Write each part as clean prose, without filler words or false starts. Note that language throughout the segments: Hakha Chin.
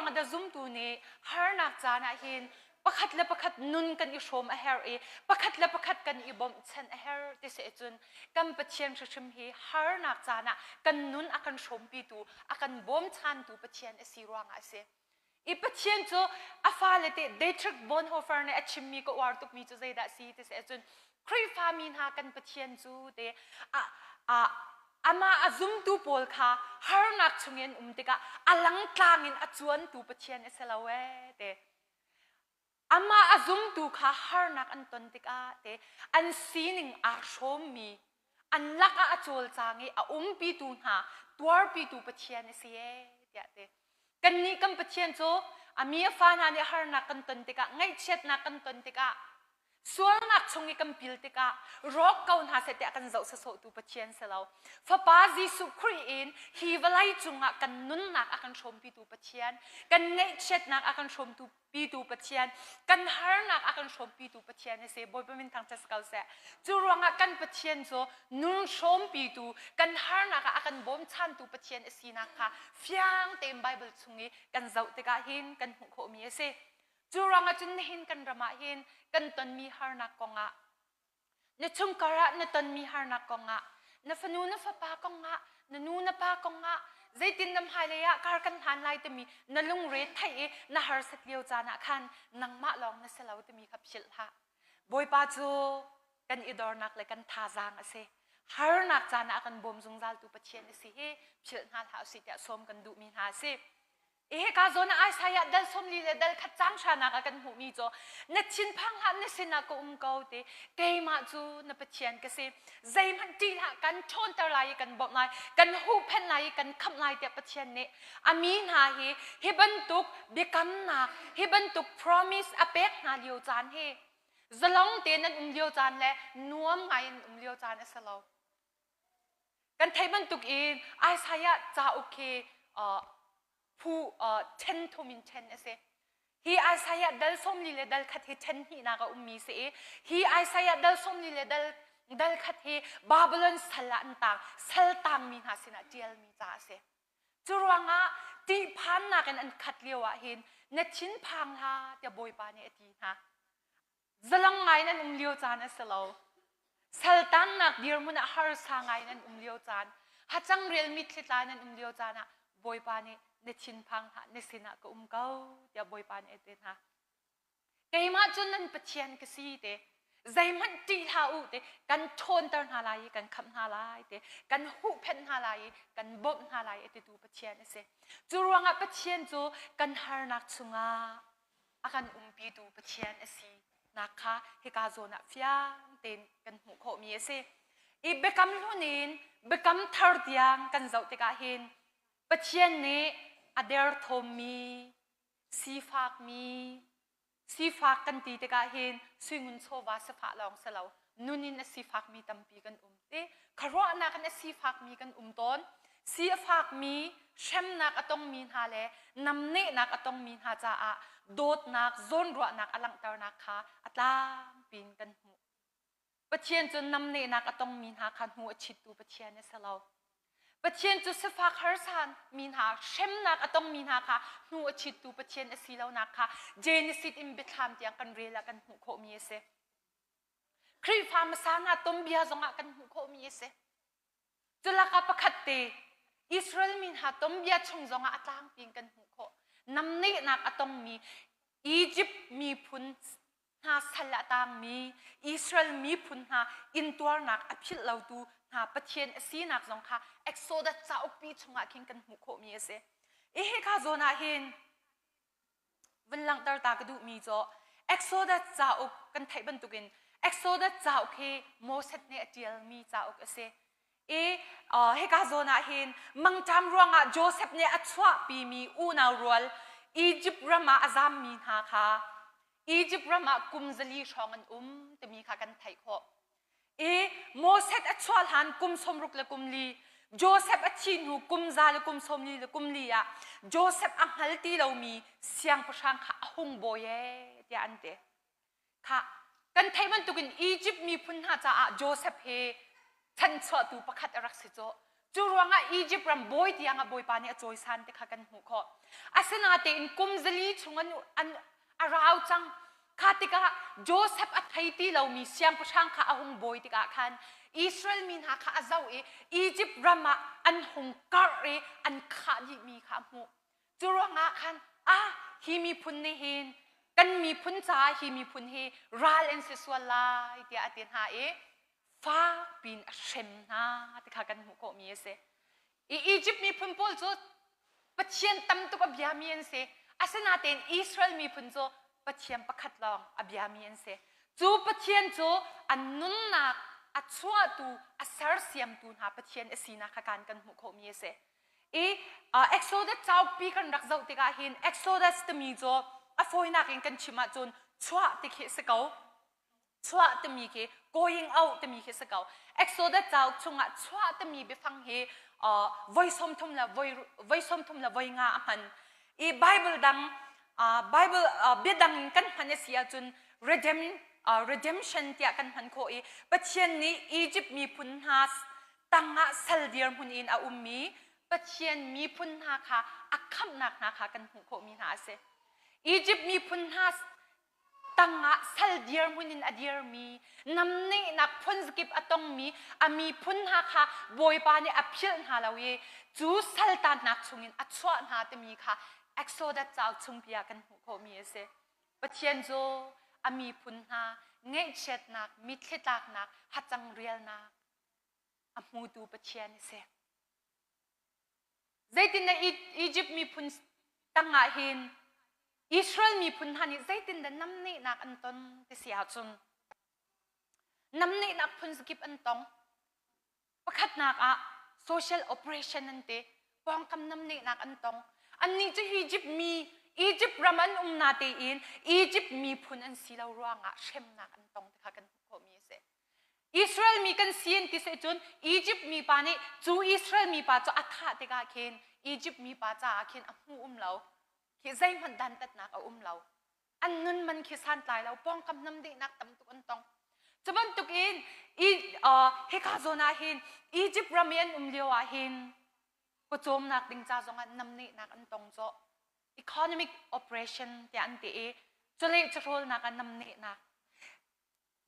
ruangah dah zumtu nih harnak caan ah hin pakhat le pakhat nun kan i hrawm a herh i pakhat le pakhat kan i bawmhchanh a herh ti si ahcun kan Pathian hrimhrim hi harnak caan ah kan nun a kan hrawmpitu, a kan bawmchantu Pathian a si ruangah a si. I Pathian cu a fale te Dietrich Bonhoeffer nih a chimmi ka uar tukmi cu zeidah si ti si ahcun Khrihfami hna kan Pathian cu te a, a, amah a zumtu pawl kha harnak chungin um tikah a langtlang in a cuantu Pathian a si lo ee te. Amah a zumtu kha harnak an ton tikah te an sining aa hrawmmi an lakah a cawlcang i a umpitu hna tuarpitu Pathian a si ee tiah te. Kannih kan Pathian cu a mi a fa hna nih harnak kan ton tikah ngaihchiatnak kan ton tikah sualnak chung i kan pil tikah rawk ko hna seh tiah kan zoh sawsawhtu Pathian si lo. Fapa Jesuh Khrih in hi vawlei cungah kan nunnak a kan hrawmpitu Pathian, kan ngaihchiatnak a kan hrawmtu pitu Pathian, kan harnak a kan hrawmpitu Pathian a si. Bawipa min thangṭhat ko seh. Cu ruangah kan Pathian cu nun hrawmpitu, kan harnak ah a kan bawmchantu Pathian a sinak kha fiang tein Bible chung i kan zoh tikah hin kan hmuh khawhmi a si. Cu ruangah cun nihin kan ram ah hin kan tonmi harnak kongah Na chungkhar ah na tonmi harnak kongah, na fanu na fapa kongah, na nu na pa kongah, zeitin na hmailei ah kar kan hlan lai timi na lungre theih i na harsat lio caan ah khan nangmah lawng na si lo timi kha philh hlah. Bawipa cu kan i dornak le kan thazaang a si. Harnak caan ah a kan bawm zungzaltu Pathian a si hi philh hna hlah usih tiah sawm kan duhmi hna a si. Hika zawn ah Isaiah dal 40 le dal khat cang hranak ah kan hmuhmi cu na thinphang hlah na sinah ka um ko ti keimah cu na Pathian ka si zeihmanh ṭih hlah kan ṭhawnter lai i kan bawmh lai kan huhphenh lai i kan khamh lai tiah Pathian nih a mi hna hi hi bantuk biakamnak hi bantuk promise a pek hna lio caan hi zalong tein an um lio caan le nuam ngai in um lio caan a si lo. Kan theih bantuk in Isaiah cauk hi phu ṭhen thum in ṭhen a si. Hi Isaiah dal 40 le dal khat hi ṭhen hnihnak a ummi si i hi Isaiah dal 40 le dal dal khat hi Babylon sal ah an tang sal tangmi hna sinah ṭialmi ca a si. Cu ruangah ṭihphannak in an khat lio ah hin na thinphang hlah tiah Bawipa nih a ti hna. Zalong ngai in an um lio caan a si lo. Saltannak dirhmun ah harsa ngai in an um lio caan, hacang rel mitthli tla in an um lio caan ah Bawipa nih na thinphang hlah, na sinah ka um ko tiah Bawipa nih a ti hna. Keimah cu nan Pathian ka si te, zeihmanh ṭih hlah u te, kan ṭhawnter hna lai i kan khamh hna lai te, kan huhphenh hna lai i kan bawmh hna lai a titu Pathian a si. Cu ruangah Pathian cu kan harnak chungah a kan umpitu Pathian a si nak kha hika zawn ah fiang tein kan hmuh khawhmi a si. I biakam hlun in biakam thar tiang kan zoh tikah hin Pathian nih a derthawmmi, sifakmi, sifak kan ti tikah hin suingun chawva sifah lawng si lo, nun in a sifakmi tampi kan um te khuaruahnak in a sifakmi kan um tawn si a fakmi hremnak a tongmi hna le namnehnak a tongmi hna caah dawtnak zawnruahnak a langhternak kha a tlangpi in kan hmuh Pathian cu namnehnak a tongmi hna kha hnu a chittu Pathian a si lo Pathian cu sifak harsa mi hna hremnak a tongmi hna kha hnu a chittu Pathian a si lonak kha Genesis in biathlam tiang kan rel ah kan hmuh khawhmi a si Khrihfa hmasa hna tuanbia zongah kan hmuh khawhmi a si. Culakah pakhat te Israel mi hna tuanbia chung zongah a tlangpi in kan hmuh khawh. Namnehnak a tongmi Egypt miphun hna sal a tangmi Israel miphun hna intuarnak a philh lotu hna Pathian a sinak zong kha Exodus cauk pi chungah khin kan hmuh khawhmi a si. I hika zawn ah hin vun langhter ta ka duhmi cu Exodus cauk kan theih bantukin Exodus cauk hi Moses nih a ṭialmi cauk a si. I hika zawn ah hin mangṭam ruangah Joseph nih a chuahpimi unau rual Egypt ram ah a zammi hna kha Egypt ram ah kum 400 hrawng an um timi kha kan theih khawh. I Moses a chuah hlan kum 60 le kum li, Joseph a thih hnu kum za le kum 40 le kum li ah Joseph a hngal ti lomi siangpahrang kha a hung bawi ee tiah an ti. Kha kan theih bantukin Egypt miphun hna caah Joseph hi chanchuahtu pakhat a rak si cu. Cu ruangah Egypt ram bawi tiang ah Bawipa nih a cawisan ti kha kan hmuh khawh. Asinain kum zali chung an, an a rau cang. Kha tikah Joseph a thei ti lomi siangpahrang kha a hung bawi tikah khan Israel mi hna kha a zoh i Egypt ram ah an hung karh i an khah dihmi kha a hmuh. Cu ruangah khan ah hi miphun nih hin kan miphun caah hi miphun hi ral an si sual lai tiah a ti hna i fak piin a hrem hna ti kha kan hmuh khawhmi a si. I Egypt miphun pawl cu Pathian tam tuk a biami an si. Asinain Israel miphun cu Pathian pakhat lawng a biami an si. Cu Pathian cu an nunnak a chuahtu, a sersiamtu hna Pathian a sinak kha kan kan hmuh khawhmi a si. I Exodus caukpi kan rak zoh tikah hin Exodus timi cu a fawinak in kan chim ahcun chuah ti khi a si ko. Chuah timi khi going out timi khi si ko. Exodus cauk chungah chuah timi biafang hi voi 30 le voi voi 30 le voi nga a hman. I Bible dang Bible biadang in kan hman a si ahcun redeem redemption tiah kan hman khawh i Pathian nih Egypt miphun hna tangah sal dirhmun in a ummi Pathian miphun hna kha a khamhnak hna kha kan hmuh khawhmi hna a si. Egypt miphun hna tangah sal dirhmun in a dirmi namnehnak phunzakip a tongmi a miphun hna kha Bawipa nih a philh hna lo i cu saltannak chungin a chuah hna timi kha Exodus cauk chungpi ah kan hmuh khawhmi a si. Pathian cu a miphun hna ngaihchiatnak, mitthli tlaknak, hacang rialnak a hmutu Pathian a si. Zeitindah Egypt miphun tangah hin Israel miphun hna nih zeitindah namnehnak an ton ti si ahcun namnehnak phun zakip an tong. Pakhatnak ah social operation an ti, pawngkam namnehnak an tong. Annih cu Egypt mi Egypt ram an um na tein Egypt miphun an si lo ruangah hremnak an tong ti kha kan hmuh khawhmi a si. Israel mi kan si an ti seh cun Egypt mipa nih cu Israel mipa cu a thah tikah khin Egypt mipa caah khin a hmu um lo. Khi zeihmanh dantatnak a um lo. An nun man khi santlai lo, pawngkam namdehnak tam tuk an tong. Cu bantuk in hika zawn ah hin Egypt ram i an um lio ah hin pawcawmnak ding ca zongah namnehnak an tong cawh. Economic operation tiah an ti i chawleh chawhrawlnak ah namnehnak.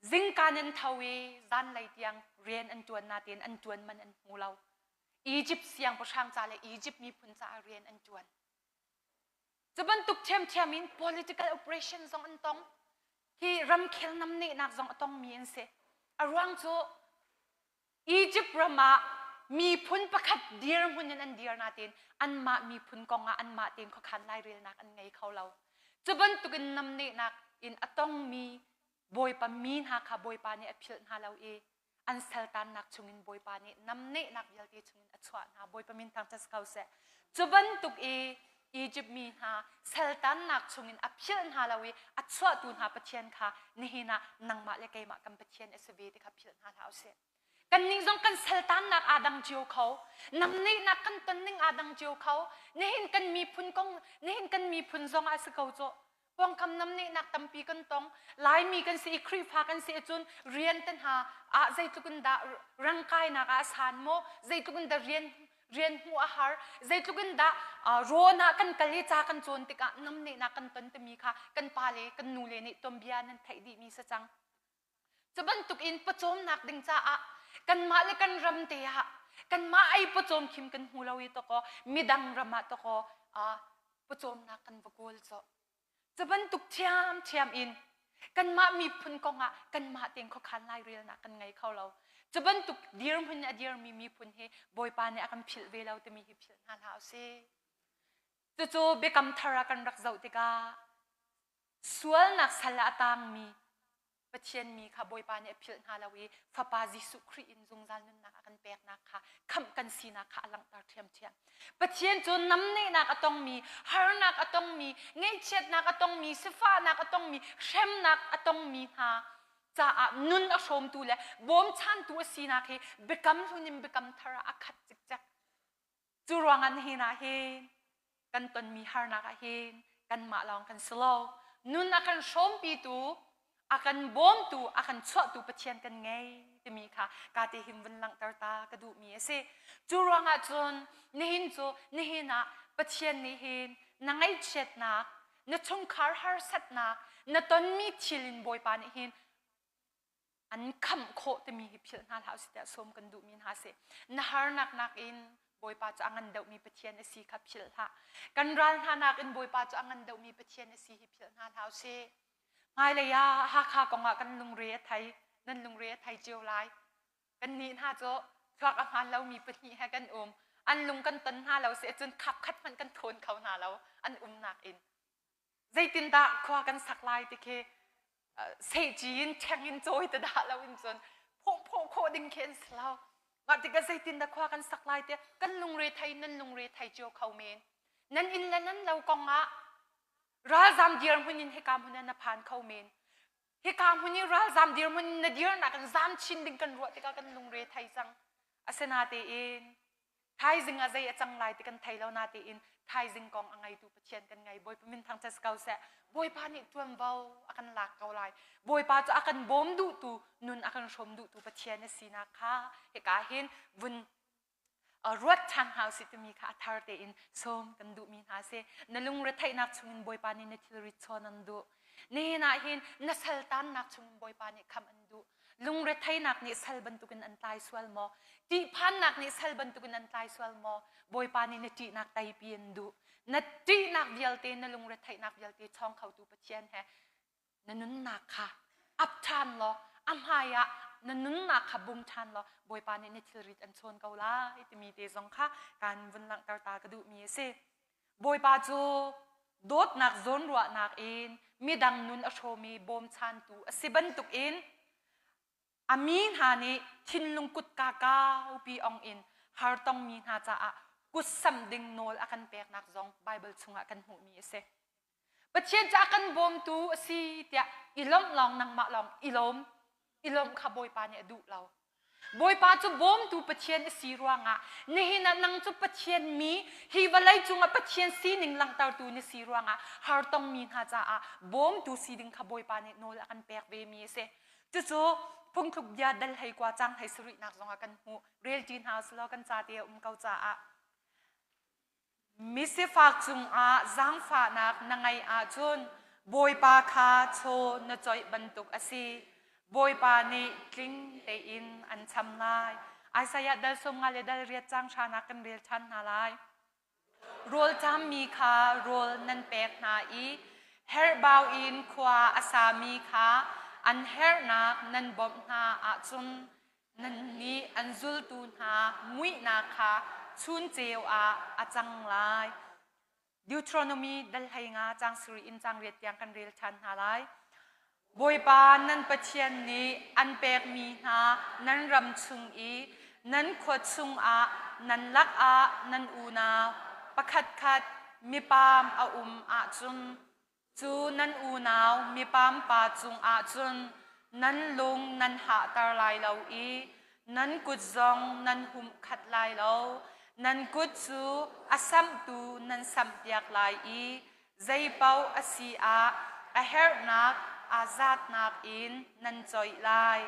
Zingka nan tho i zanlei tiang rian an ṭuan nain an ṭuan man an hmu lo. Egypt siangpahrang ca le Egypt miphun caah rian an ṭuan. Cu bantuk ṭhiamṭhiam in political operation zong an tong. Hi ramkhel namnehnak zong a tongmi an si. A ruang cu Egypt ram ah miphun pakhat dirhmun in an dir nain anmah miphun kong ah anmah tein khuakhan lairelnak an ngei kho lo. Cu bantukin namnehnak in a tongmi Bawipa mi hna kha Bawipa nih a philh hna lo i an saltannak chungin Bawipa nih namnehnak vialte chungin a chuah hna. Bawipa min thangṭhat si ko seh. Cu bantuk i Egypt mi hna saltannak chungin a philh hna lo i a chuahtu hna Pathian kha nihin ah nangmah le keimah kan Pathian a si ve ti kha philh hna hlah usih. Kannih zong kan saltannak aa dang cio kho. Namnehnak kan ton ning aa dang cio kho. Nihin kan miphun kong, nihin kan miphun zong ah si ko cu. Pawngkam namnehnak tampi kan tong. Laimi kan si i Khrihfa kan si ahcun rian te hna ah zeitluk in dah rangkainak ah a san maw? Zeitluk in dah rian rian hmuh a har? Zeitluk in dah rawn ah kan kal i ca kan cawn tikah namnehnak kan ton timi kha kan pa le kan nu le nih tuanbia nan theih dihmi si cang. Cu bantuk in pawcawmnak ding caah kanmah le kan ram te ah kanmah ei pawcawm khim kan hmu lo i tawkaw midang ram ah tawkaw pawcawmnak kan va kawl cawh. Cu bantuk ṭhiamṭhiam in kanmah miphun kong ah kanmah tein khuakhan lairelnak kan ngei kho lo. Cu bantuk dirhmun a dirmi miphun hi Bawipa nih a kan philh ve lo timi hi philh hna hlah usih. Cucu biakam thar ah kan rak zoh tikah sualnak sal ah a tangmi Pathian mi kha Bawipa nih a philh hna lo i Fapa Jesuh Khrih in zungzal nunnak a kan peknak kha khamh kan sinak kha a langhter ṭhiamṭhiam. Pathian cu namnehnak a tongmi, harnak a tongmi, ngaihchiatnak a tongmi, sifahnak a tongmi, hremnak a tongmi hna caah nun a hrawmtu le bawmchantu a sinak hi biakam hlun in biakam thar ah a khat cikcek. Cu ruangah nihin ah hin kan tonmi harnak ah hin kanmah lawng kan si lo. Nun a kan hrawmpitu, a kan bawmtu, a kan chuahtu Pathian kan ngei. timi kha ka te hin vun langhter ta ka duhmi a si. Cu ruangah cun nihin cu nihin ah Pathian nih hin na ngaihchiatnak, na chungkhar harsatnak, na tonmi thil in Bawipa nih hin an khamh khawh timi hi philh hna hlah usih tiah sawm kan duhmi hna si. Na harnak nakin Bawipa cu a ngan deuhmi Pathian a si kha philh hlah. Kan ral hna nakin Bawipa cu a ngan deuhmi Pathian a si hi philh hna hlah usih. Hmailei ah Hakha kong ah kan lungre a thei, nan lungre a thei cio lai. Kannih hna cu thluak a hmaan lomi pahnih he kan um. An lung kan ton hna lo si ahcun khap khat hmanh kan thawn kho hna lo an umnak in. Zeitindah khua kan sak lai ti khi sehci in ṭheng in cawi te dah lo in cun phawh phawh khawh ding khi an si lo. Mah tikah zeitindah khua kan sak lai tiah kan lungre thei nan lungre thei cio kho men. Nan inn le nan lo kong ah ralzam dirhmun in hika hmun ah na phan kho men. Hika hmun i ralzam dirhmun na dirnak in zam chin ding kan ruah tikah kan lungre thei cang. Asinatein thaizing ah zei a cang lai ti kan thei lo natein thaizing kong a ngeitu Pathian kan ngei. Bawipa min thangṭhat ko seh. Bawipa nih ṭuanvo a kan lak ko lai. Bawipa cu a kan bawm duhtu, nun a kan hrawm duhtu Pathian a sinak kha hika hin vun ruat ṭhan hna usih timi kha a thar tein sawm kan duhmi hna si. Na lungretheihnak chungin Bawipa nih na thilrit chawn an duh. Nihin ah hin na saltannak chungin Bawipa nih khamh an duh. Lungretheinak nih sal bantukin an tlai sual maw? Ṭihphannak nih sal bantukin an tlai sual maw? Bawipa nih na ṭihnak teipi an duh. Na ṭihnak vialte, na lungretheihnak vialte chawng khotu Pathian he na nunnak kha ap ṭhan law a hmai ah na nunnak kha bung ṭhan law Bawipa nih na thilrit an chawn ko lai timi te zong kha kan vun langhter ta ka duhmi a si. Bawipa cu dawtnak zawnruahnak in midang nun a hrawmi bawmchantu a si bantukin a mi hna nih thinlung kutka kaupi ong in hartongmi hna caah kutsamh ding nawl a kan peknak zong Baibal chungah kan hmuhmi a si. Pathian cu a kan bawmtu a si tiah i lawmh lawng nangmah lawng i lawm i lawmh kha Bawipa nih a duh lo. Bawipa cu bawmtu Pathian a si ruangah nihin ah nang cu Pathian mi hi vawlei cungah Pathian sining langhtertu na si ruangah hartongmi hna caah bawmtu si ding kha Bawipa nih nawl a kan pek ve mi a si. Cucu phungthluk bia dal hlei kua cang hlei sarihnak zongah kan hmuh. Relṭi hna usulaw kan ca te a um ko caah. Misifak cungah zaangfahnak na ngeih ahcun Bawipa kha chaw na coih bantuk a si. Bawipa nih tling tein an cham lai. Isaiah dal 50 le dal riat caang hranak kan rel ṭhan hna lai. Rawlṭammi kha rawl nan pek hna i herhbau in khua a sami kha an herhnak nan bawmh hna ahcun Nannih an zultu hna muihnak kha chun ceu ah a cang lai. Deuteronomy dal 15 caang sarih in caang riat tiang kan rel ṭhan hna lai. Bawipa nan Pathian nih an pekmi hna nan ram chung i nan khua chungah nan lakah nan unau pakhatkhat mipaam a um ahcun Cu nan unau mipampa cungah cun nan lung nan hahter lai lo i nan kut zong nan humh khat lai lo. Nan kut cu a samhtu nan samhpiak lai i zeipaoh a si ah a herhnak aa zatnak in nan coih lai.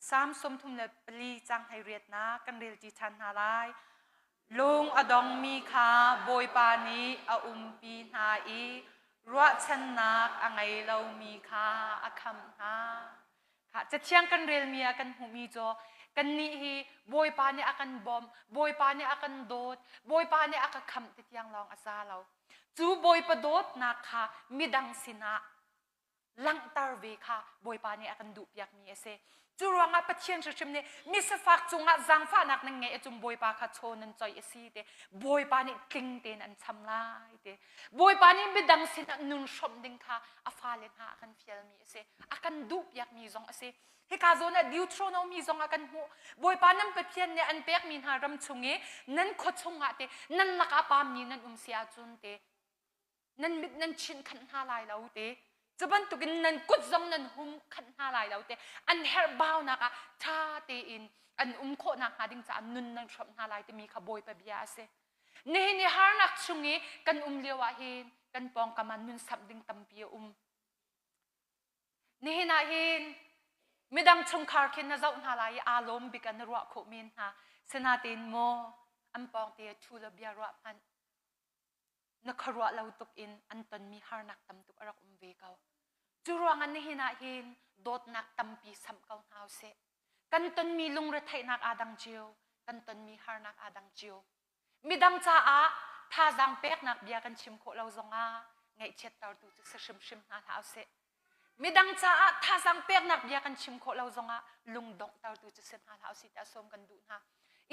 Salm 34 caang 18 kan relṭi ṭhan hna lai. Lung a dongmi kha Bawipa nih a umpi hna i ruahchannak a ngei lomi kha a khamh hna. Cathiang kan relmi ah kan hmuhmi cu kannih hi Bawipa nih a kan bawmh, Bawipa nih a kan dawt, Bawipa nih a ka khamh ti tiang lawng a za lo. Cu Bawipa dawtnak kha midang sinah langhter ve kha Bawipa nih a kan duhpiakmi a si. Cu ruangah Pathian hrimhrim nih misifak cungah zaangfahnak nan ngeih ahcun Bawipa kha chaw nan coih a si te Bawipa nih tling tein an cham lai te Bawipa nih midang sinah nun hrawmh ding kha a fale hna a kan fialmi a si. A kan duhpiakmi zong a si. Hika zawn ah Deuteronomy zong ah kan hmuh. Bawipa nan Pathian nih an pekmi hna ram chung i nan khua chungah te nan lakah pammi nan um si ahcun te nan mit nan chinh khanh hna lai lo te cu bantukin nan kut zong nan hum khanh hna lai lo te an herhbaunak ah ṭha tein an um khawh nakhnga ding caah nun nan hrawmh hna lai timi kha Bawipa bia a si. Nihin i harnak chung i kan um lio ah hin kan pawngkam ah nun samh ding tampi a um. Nihin ah hin Midang chungkhar khin na zoh hna lai i aa lawm bik ah na ruah khawh men hna. Sinain maw an pawngte ah ṭhu law bia ruah hmanh. Na khuaruah lo tuk in an tonmi harnak tam tuk a rak um ve ko. Cu ruangah nihin ah hin dawtnak tampi samh ko hna usih. Kan tonmi lungretheihnak aa dang cio, kan tonmi harnak aa dang cio. Midang caah thazaang peknak bia kan chim khawh lo zongah ngaihchiattertu cu si hrimhrim hna hlah usih. Midang caah thazaang peknak bia kan chim khawh lo zongah lungdonghtertu cu si hna hlah usih tiah sawm kan duh hna.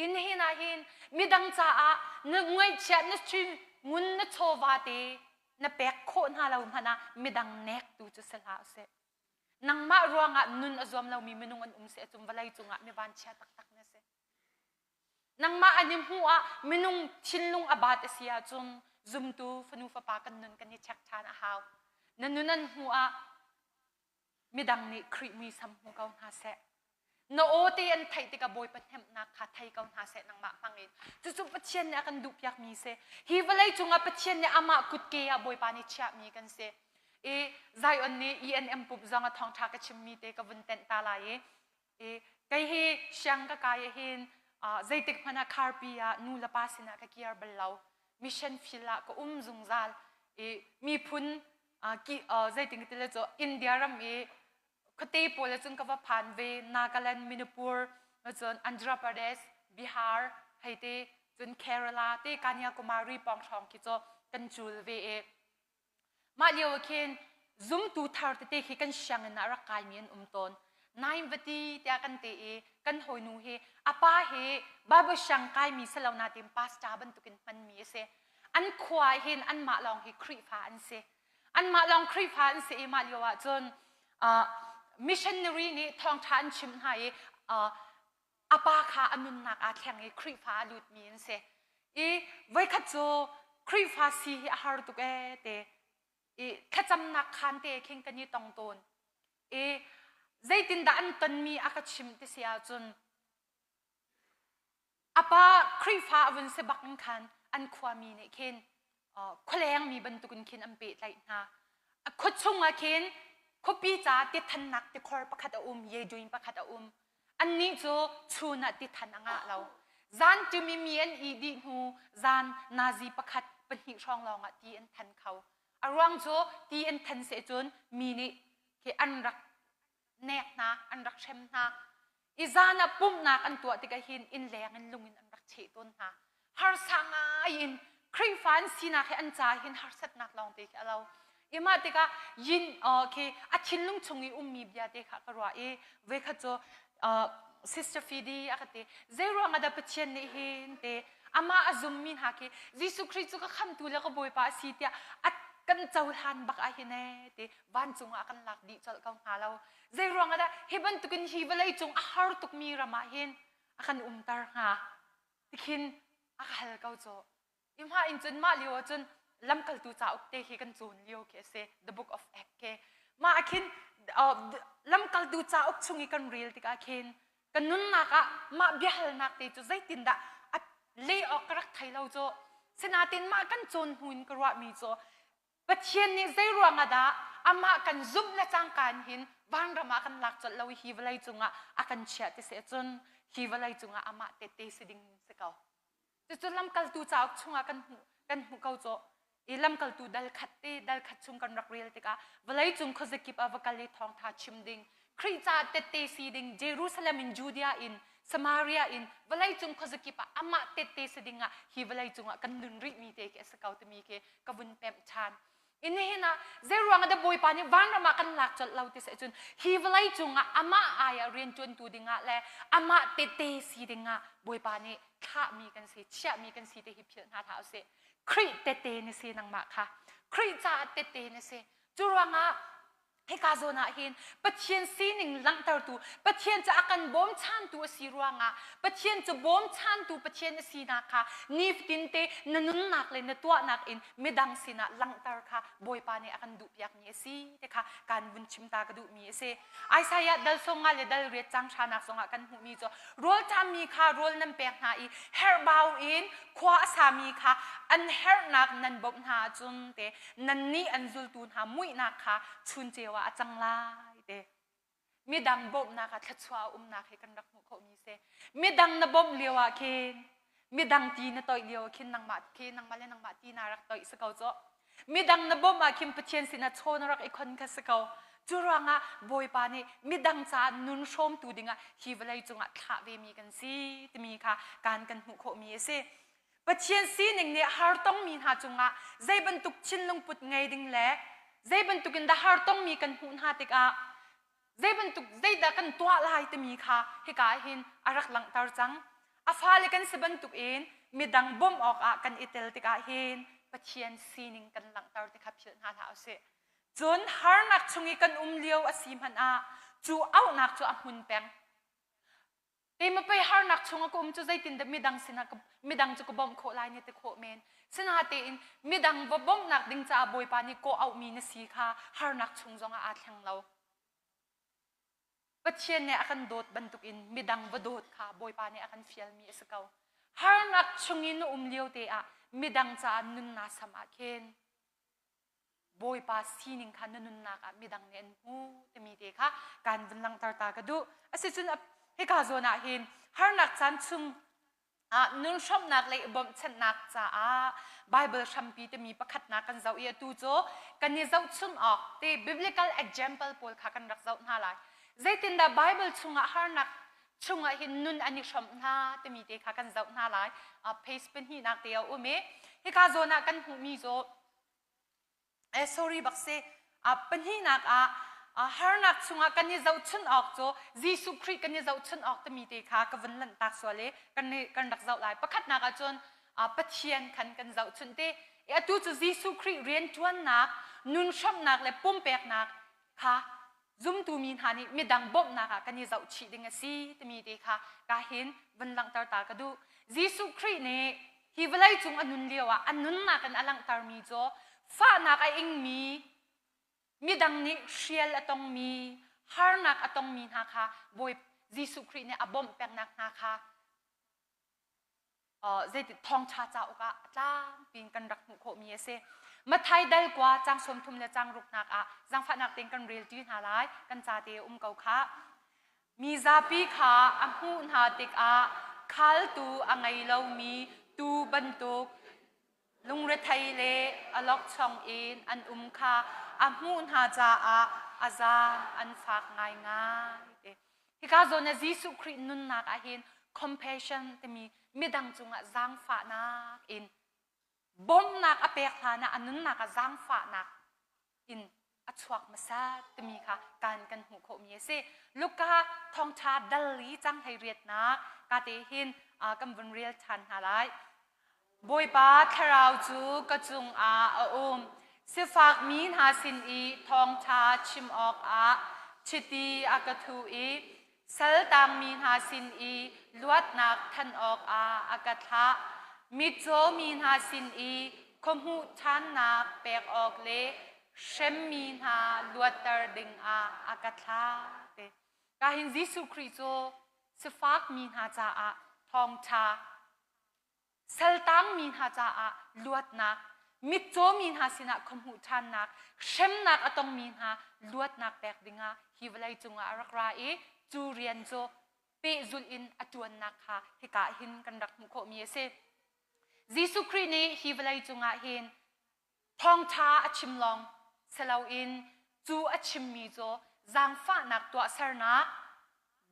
In hin ah hin midang caah na ngaihchiat na chin ngun na chawva te na pek khawh hna lo hmanh ah midang nektu cu si hlah usih. Nangmah ruangah nun a zuam lomi minung an um si ahcun vawlei cungah mi vanchia taktak na si. Nangmah an i hmuh ah minung thinlung a baat a si ahcun zumtu fanu fapa kan nun kan i check ṭhan a hau. Na nun an hmuh ah midang nih Khrih muisam hmu ko hna seh. Na aw te an theih tikah Bawipa hnemhnak kha thei ko hna seh nangmah hmang in. Cucu Pathian nih a kan duhpiakmi si. Hi vawlei cungah Pathian nih amah kutke ah Bawipa nih chiahmi kan si. I Zion nih ENM pumh zong a thawngṭha ka chimmi te ka vun tenh ta lai i I kei hi siang ka kai ahhin zeitik hmanh ah kharpi ah nu le pa sinah ka kir bal lo. Mission field ah ka um zungzal. I miphun ki zeitin ka ti le cu India ram i khuate pawl cun ka va phan ve Nagaland, Manipur, cun Andhra Pradesh, Bihar, hei te cun Kerala te Kanyakumari pawng hrawng khi cu kan cul ve i Mah lio ah khin zumtu thar tete khi kan sianginn ah rak kaimi an um tawn. Nain va ti tiah kan ti i kan hawinu hi a pa hi Bible siang kaimi si lo nain pastor bantukin hmanmi a si. An khua ah hin anmah lawng hi Khrihfa an si. Anmah lawng Khrihfa an si i mah lio ah cun uh, missionary nih thawngṭha an chimh hna i uh, a pa kha a nunnak aa thleng i Khrihfa a lutmi an si. I voikhat cu Khrihfa si hi a har tuk ee te i thlacamnak khaan te khin kan i tong tawn. I zeitindah an tonmi a ka chimh ti si ahcun a pa Khrihfa a vun si bak in khan an khuami nih khin khualeng mi bantukin khin an pehtlaih hna. Khua chung ah khin khuapi ca tithannak tikhor pakhat a um, yeduin pakhat a um. Annih cu chun ah tithan a ngah lo. Zan timi mi an ih dih hnu zan nazi pakhat pahnih hrawng lawng ah ti an than kho. A ruang cu ti an than seh cun mi nih khi an rak nek hna, an rak hrem hna. I zan ah pumhnak an tuah tikah hin innleng in lung in an rak cheh tawn hna. Harsa ngai in Khrihfa an sinak hi an ca hin harsatnak lawng te khi a lo. I mah tikah yin khi a thinlung chung i ummi bia te kha ka ruah i voikhat cu Sister Fidi a ka ti zei ruang ah dah Pathian nih hin te amah a zummi hna khi Jesuh Khrih cu ka khamtu le ka Bawipa a si tiah a kan cohlan bak ah hin ee ti vancung ah kan lak dih colh ko hnga lo zei ruang ah dah hi bantukin hi vawlei cung a har tukmi ram ah hin a kan umter hnga tikhin a ka hal ko cu i mah in cun mah lio ah cun lamkaltu cauk te khi kan cawn lio khi a si the book of act khi mah ah khin lamkaltu cauk chung i kan rel tikah khin kan nunnak ah mah biahalnak te cu zeitindah a leh awk ka rak thei lo cu sinain mah kan cawn hnu in ka ruahmi cu Pathian nih zei ruang ah dah amah kan zumh le cangka in hin vanram ah kan lak colh lo i hi vawlei cungah a kan chiah ti si ahcun hi vawlei cungah amah tehte si ding si ko. Cucu lamkaltu cauk chungah kan hmuh kan hmuh ko cawh. I lamkaltu dal khat te dal khat chung kan rak rel tikah vawlei cung khuazakip ah va kal i thawngtha chim ding Khrih caah tette si ding Jerusalem in Judea in Samaria in vawlei cung khuazakip ah amah tette si ding ah hi vawlei cungah kan nun rihmi te khi a si ko timi khi ka vun pemh ṭhan. In nihin ah zeiruang ah dah Bawipa nih vanram ah kan lak colh lo ti si ahcun hi vawlei cungah amah ai ah rianṭuantu dingah le amah tette si dingah Bawipa nih thlahmi kan si, chiahmi kan si ti hi philh hna hlah usih. Khrih tette na si nangmah kha. Khrih caah tette na si. Cu ruangah hika zawn ah hin Pathian sining langhtertu Pathian cu a kan bawmchantu a si ruangah Pathian cu bawmchantu Pathian a sinak kha nifatin te na nunnak le na tuahnak in midang sinah langhter kha Bawipa nih a kan duhpiakmi a si ti kha kan vun chim ta ka duhmi a si. Isaiah dal 50 le dal riat cang hranak zongah kan hmuhmi cu rawlṭammi kha rawl nan pek hna i herhbau in khua a sami kha an herhnak nan bawmh hna ahcun te nannih an zultu hna muihnak kha chun ceu ah a cang lai te. Midang bawmhnak ah thluachuah a umnak hi kan rak hmuh khawhmi si. Midang na bawmh lio ah khin midang ti na toih lio ah khin nangmah khi nangmah le nangmah ti na rak toih si ko cu. Midang na bawmh ah khin Pathian sinah chaw na rak i khon kha si ko. Cu ruangah Bawipa nih midang caah nun hrawmtu dingah hi vawlei cungah thlah vemi kan si timi kha kan kan hmuh khawhmi a si. Pathian sining nih hartongmi hna cungah zei bantuk thinlung put ngei ding le zei bantuk in dah hartongmi kan hmuh hna tikah zei bantuk zeidah kan tuah lai timi kha hika ah hin a rak langhter cang. A fale kan si bantuk in midang bawmh awkah kan i tel tikah hin Pathian sining kan langhter ti kha philh hna hlah usih. Cun harnak chung i kan um lio a si hmanh ah cu auhnak cu a hmun peng. Keimah pei harnak chung a ka um cu zeitindah midang sinah midang cu ka bawmh khawh lai ni ti khawh men. Sinatein midang va bawmhnak ding caah Bawipa nih kawh auhmi na si kha harnak chung zongah aa thleng lo. Pathian nih a kan dawt bantukin midang va dawt kha Bawipa nih a kan fialmi a si ko. Harnak chung i na um lio te ah midang caah nun naa sam ah khin Bawipa sining kha na nunnak ah midang nih an hmu timi te kha kan vun langhter ta ka duh. Asicun hika zawn ah hin harnak caan chung ah nun hramnak le bawmhchanhnak caah Bible hrampi timi pakhatnak kan zoh i atu cu kan i zohchun awk te biblical example pawl kha kan rak zoh hna lai. Zeitindah Bible chungah harnak chungah hin nun an i hrawmh hna timi te kha kan zoh hna lai. Page pahnihnak te a um i hika zawn ah kan hmuhmi cu eh sorry bak si pahnihnak ah harnak chungah kan i zohchun awk cu Jesuh Khrih kan i zohchun awk timi te kha ka vun lanhtak sual i kan kan rak zoh lai. Pakhatnak ah cun Pathian khan kan zohchun te. Atu cu Jesuh Khrih rianṭuannak, nun hramhnak le pumpeknak kha zumtu mi hna nih midang bawmhnak ah kan i zohchih ding a si timi te kha ka hin vun langhter ta ka duh. Jesuh Khrih nih hi vawlei cung a nun lio ah a nunnak in a langhtermi cu fahnak a ingmi, midang nih hrial a tongmi, harnak a tongmi hna kha Bawi Jesuh Khrih nih a bawmh pengnak hna kha zeiti thawngṭha cauk ah a tlangpi in kan rak hmuh khawhmi a si. Mathai dal kua cang 30 le cang ruknak ah zaangfahnak tein kan rel ṭi hna lai kan ca te um ko khah. Mi zapi kha a hmuh hna tikah khaltu a ngei lomi tuu bantuk lungrethei le awlokchong in an um kha a hmuh hna caah a zaang an fak ngaingai. Hika zawn ah Jesuh Khrih nunnak ah hin compassion timi midang cungah zaangfahnak in bawmhnak a pek hlan ah a nunnak ah zaangfahnak in a chuak hmasa timi kha kan kan hmuh khawhmi a si. Luka thawngṭha dal i cang hlei riatnak ka te hin kan vun rel ṭhan hna lai. Bawipa thlarau cu ka cungah a um. Sifakmi hna sin i thawngṭha chim awkah chiti a ka thuh i saltangmi hna sin i luatnak thanh awkah a ka thlah. Mitcaw mi hna sin i khuahmuh ṭhannak pek awk le hremmi hna luatter dingah a ka thlah. Kahin Jesuh Khrih cu sifakmi hna caah thawngṭha saltangmi hna caah luatnak, mitcawmi hna sinah khuahmuh ṭhannak, hremnak a tongmi hna luatnak pek dingah hi vawlei cungah a rak ra i cu rian cu pehzulh in a ṭuannak kha hika hin kan rak hmuh khawhmi a si. Jesuh Khrih nih hi vawlei cungah hin Thawngṭha a chim lawng si loin cu a chimmi cu zaangfahnak tuahsernak,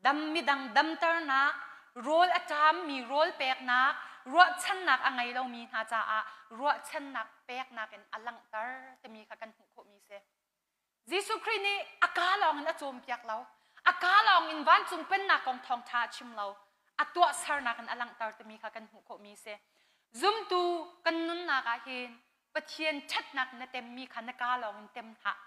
dam midang damternak, rawl a ṭammi rawl peknak, ruahchannak a ngei lomi hna caah ruahchannak peknak in a langhter timi kha kan hmuh khawhmi si. Jesuh Khrih nih a kaa lawng in a cawnpiak lo. A kaa lawng in vancung pennak kong thawngṭha a chim lo. A tuahsernak in a langhter timi kha kan hmuh khawhmi a si. Zumtu kan nunnak ah hin Pathian ṭhatnak na temmi kha na kaa lawng in tem hlah.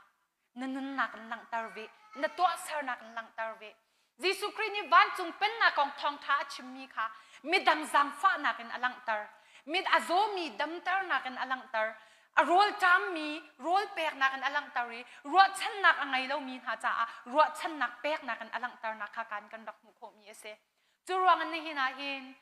Na nunnak in langhter ve. Na tuahsernak in langhter ve. Jesuh Khrih nih vancung pennak kong thawngṭha a chimmi kha midang zaangfahnak in a langhter. Mit a zawmi damternak in a langhter. A rawl ṭammi rawl peknak in a langhter i ruahchannak a ngei lomi hna caah ruahchannak peknak in a langhternak kha kan kan rak hmuh khawhmi a si. Cu ruangah nihin ah hin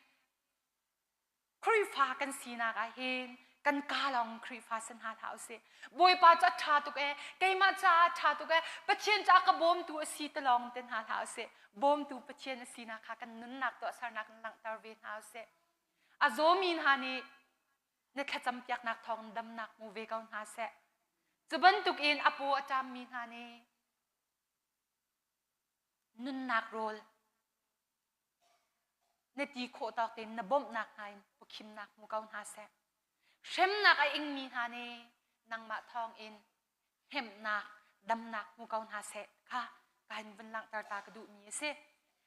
Khrihfa kan sinak ah hin kan ka lawng Khrihfa si hna hlah usih. Bawipa cu a ṭha tuk ee, keimah caah a ṭha tuk ee, Pathian caah ka bawmtu a si ti lawng te hna hlah usih. Bawmtu Pathian a sinak kha kan nunnak tuahsernak in langhter ve hna usih. A zawmi hna nih na thlacampiaknak thawng damnak hmu ve ko hna seh. Cu bantukin a paw a ṭammi hna nih nunnak rawl na ti khawh tawk tein na bawmhnak hna in pawkhimnak hmu ko hna seh. Hremnak a ingmi hna nih nangmah thawng in hnemhnak, damnak hmu ko hna seh kha ka in vun langhter ta ka duhmi a si.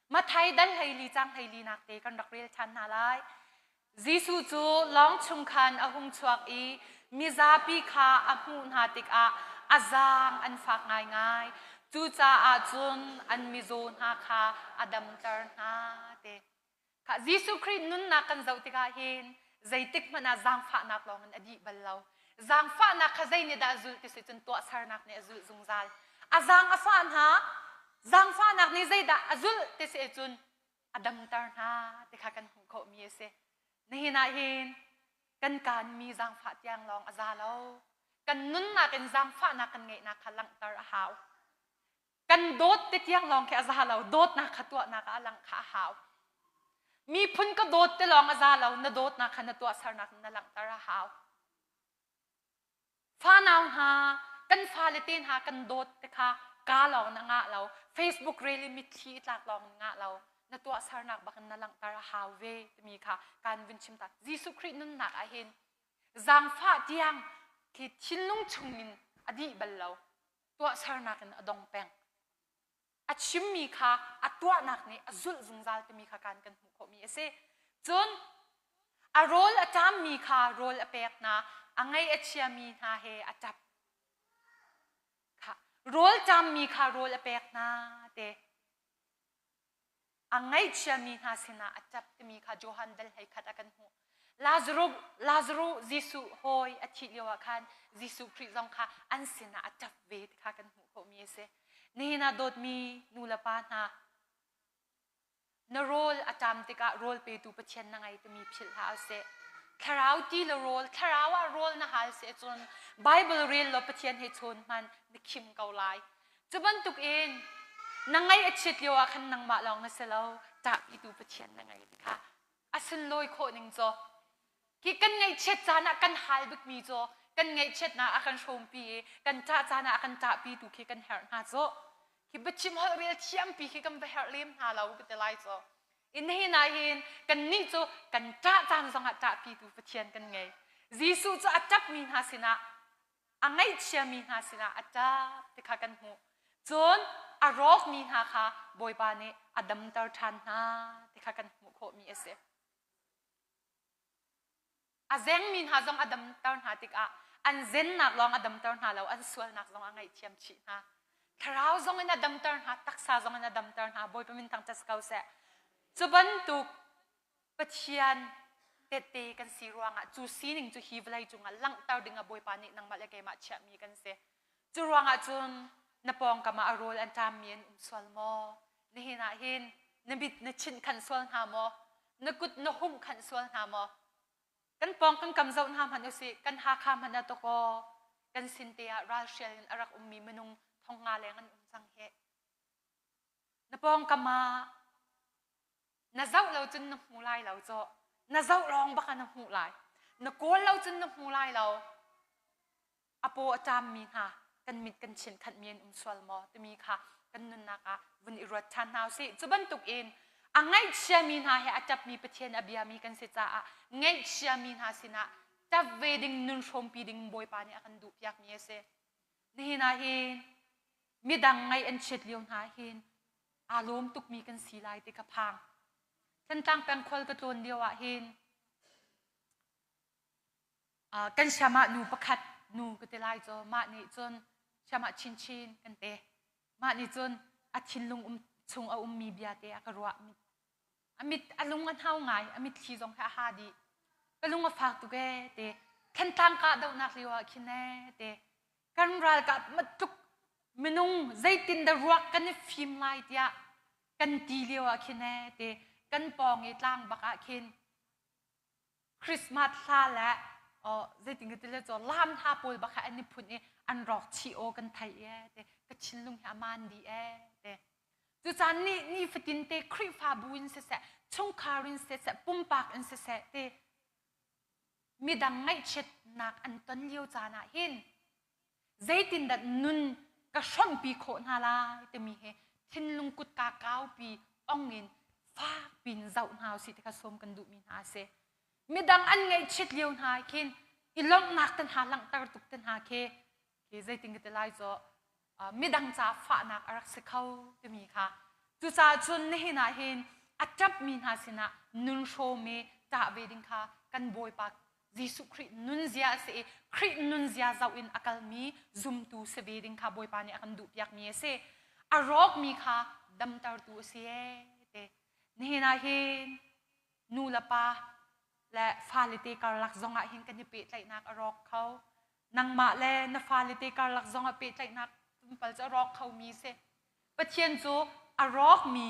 Mathai dal 14 cang 14 nak te kan rak rel ṭhan hna lai. Jesuh cu lawng chung khan a hung chuak i mizapi kha a hmuh hna tikah a zaang an fak ngaingai. Cucaah cun an mizaw hna kha a damter hna te. Kha Jesuh Khrih nunnak kan zoh tikah hin zeitik hmanh ah zaangfahnak lawng in a dih bal lo. Zaangfahnak kha zei nih dah a zulh ti si cun tuahsernak nih a zulh zungzal. A zaang a fah hna, zaangfahnak nih zeidah a zulh ti si cun a damter hna ti kha kan hmuh khawhmi a si. Nihin ah hin kan kaanmi zaangfah tiang lawng a za lo. Kan nunnak in zaangfahnak kan ngeihnak kha langhter a hau. Kan dawt te tiang lawng khi a za lo. Dawtnak kha tuahnak ah a langh kha a hau. Miphun ka dawt te lawng a za lo. Na dawtnak kha na tuahsernak in na langhter a hau. Fanau hna, kan fale te hna kan dawt te kha ka lawng na ngah lo. Facebook rel i mitthli i tlak lawng na ngah lo. Na tuahsernak bak in na langhter a hau ve timi kha kan vun chim ta. Jesuh Khrih nunnak ah hin zaangfah tiang khi thinlung chungin a dih bal lo. Tuahsernak in a dong peng. A chimmi kha a tuahnak nih a zulh zungzal timi kha kan kan hmuh khawhmi a si. Cun a rawl a ṭammi kha rawl a pek hna, a ngaih a chiami hna he a ṭap. Kha rawl ṭammi kha rawl a pek hna te. A ngaihchiami hna sinah a ṭap timi kha Johan dal 11 ah kan hmuh. Lazarus, Lazarus Jesuh hawi a thih lio ah khan Jesuh Khrih zong kha an sinah a ṭap ve ti kha kan hmuh khawhmi a si. Nihin ah dawtmi nu le pa hna, na rawl a ṭam tikah rawl petu Pathian na ngei timi philh hlah usih. Thlarau ti le rawl, thlarau ah rawl na hal si ahcun Bible rel law Pathian he chawn hmanh na khim ko lai. Cu bantuk in na ngaih a chiat lio ah khan nangmah lawng na si lo, ṭahpitu Pathian na ngei ti kha a sunlawi khawh ning cu. Khi kan ngaihchiat caan ah kan hal bikmi cu kan ngaihchiatnak a kan hrawmpi i kan ṭah caan ah a kan ṭahpitu khi kan herh hna cu. Khi biachim holh rel thiampi khi kan va herh lem hna lo ka ti lai cu. In nihin ah hin kannih cu kan ṭah caan zongah ṭahpitu Pathian kan ngei. Jesuh cu a ṭapmi hna sinah a ngaihchiami hna sinah a ṭap ti kha kan hmuh. Cun a rawkmi hna kha Bawipa nih a damter ṭhan hna ti kha kan hmuh khawhmi a si. A zengmi hna zong a damter hna tikah an zennak lawng a damter hna lo, an sualnak zong a ngaihthiam chih hna. Thlarau zong in a damter hna, taksa zong in a damter hna. Bawipa min thangṭhat si ko seh. Cu bantuk Pathian tehte kan si ruangah cu sining cu hi vawlei cungah langhter dingah Bawipa nih nangmah le keimah chiahmi kan si. Cu ruangah cun na pawngkam ah a rawl an ṭammi an um sual maw? Nihin ah hin na mit na chinh khanh sual hna maw? Na kut na humh khanh sual hna maw? Kan pawng kan kam zoh hna hmanh usih, kan Hakha hmanh ah tawkaw kan sin te ah ralhrial in a rak ummi minung 5,000 leng an um cang hih. Na pawngkam ah Na zoh lo cun na hmu lai lo cawh. Na zoh lawng bak ah na hmuh lai. Na kawl lo cun na hmu lai lo. A paw a ṭammi hna kan mit kan chinkhanhmi an um sual maw timi kha kan nunnak ah vun i ruat ṭhan hna usih. Cu bantuk in a ngaihchiami hna he a ṭapmi Pathian a biami kan si caah ngaihchiami hna sinah ṭap ve ding nun hrawmpi ding Bawipa nih a kan duhpiakmi a si. Nihin ah hin midang ngaih an chiat lio hna hin aa lawm tukmi kan si lai ti ka phang. Thantlang peng khual ka tlawn lio ah hin kan siamah nu pakhat nu ka ti lai cu mah nih cun siamah chinchin kan te mah nih cun a thinlung um chung a ummi bia te a ka ruah a mit a lung a hnau ngai a mitthli zong kha a ha dih ka lung a fak tuk ee te Thantlang kahdohnak lio ah khin ee te kan ralkap matluk minung zeitin dah ruak kan i fim lai tiah kan ti lio ah khin ee ti kan pawng i tlang bak ah khin Christmas hla le Zeitin ka ti le cu lam hna pawl bak an i phun i an rawk chih aw kan thei e te ka thinlung hi a maan dih e te. Cucaan ni nifatin te Khrihfabu in siseh, chungkhar in siseh, pumpak in siseh te midang ngaihchiatnak an ton lio caan ah hin zeitindah nun ka hrawmpi khawh hna lai timi hi thinlung kutka kaupi ong in fak pin zoh hna usih ti kha sawm kan duhmi hna a si. Midang an ngaihchiat lio hna khin i lawmhnak te hna langhter tuk te hna khi khi zeitin ka ti lai cu midang ca fahnak a rak si kho timi kha. Cucaah cun nihin ah hin a ṭapmi hna sinah nun hrawm i ṭah ve ding kha kan Bawipa Jesuh Khrih nunzia a si i Khrih nunzia zoh in a kalmi zumtu si ve ding kha Bawipa nih a kan duhpiakmi a si. A rawkmi kha damtertu a si ee te. Nihin ah hin nu le pa le fale te karlak zong ah hin kan i pehtlaihnak a rawk kho. Nangmah le na fale te karlak zong ah pehtlaihnak tlawmpal cu a rawk khomi si. Pathian cu a rawkmi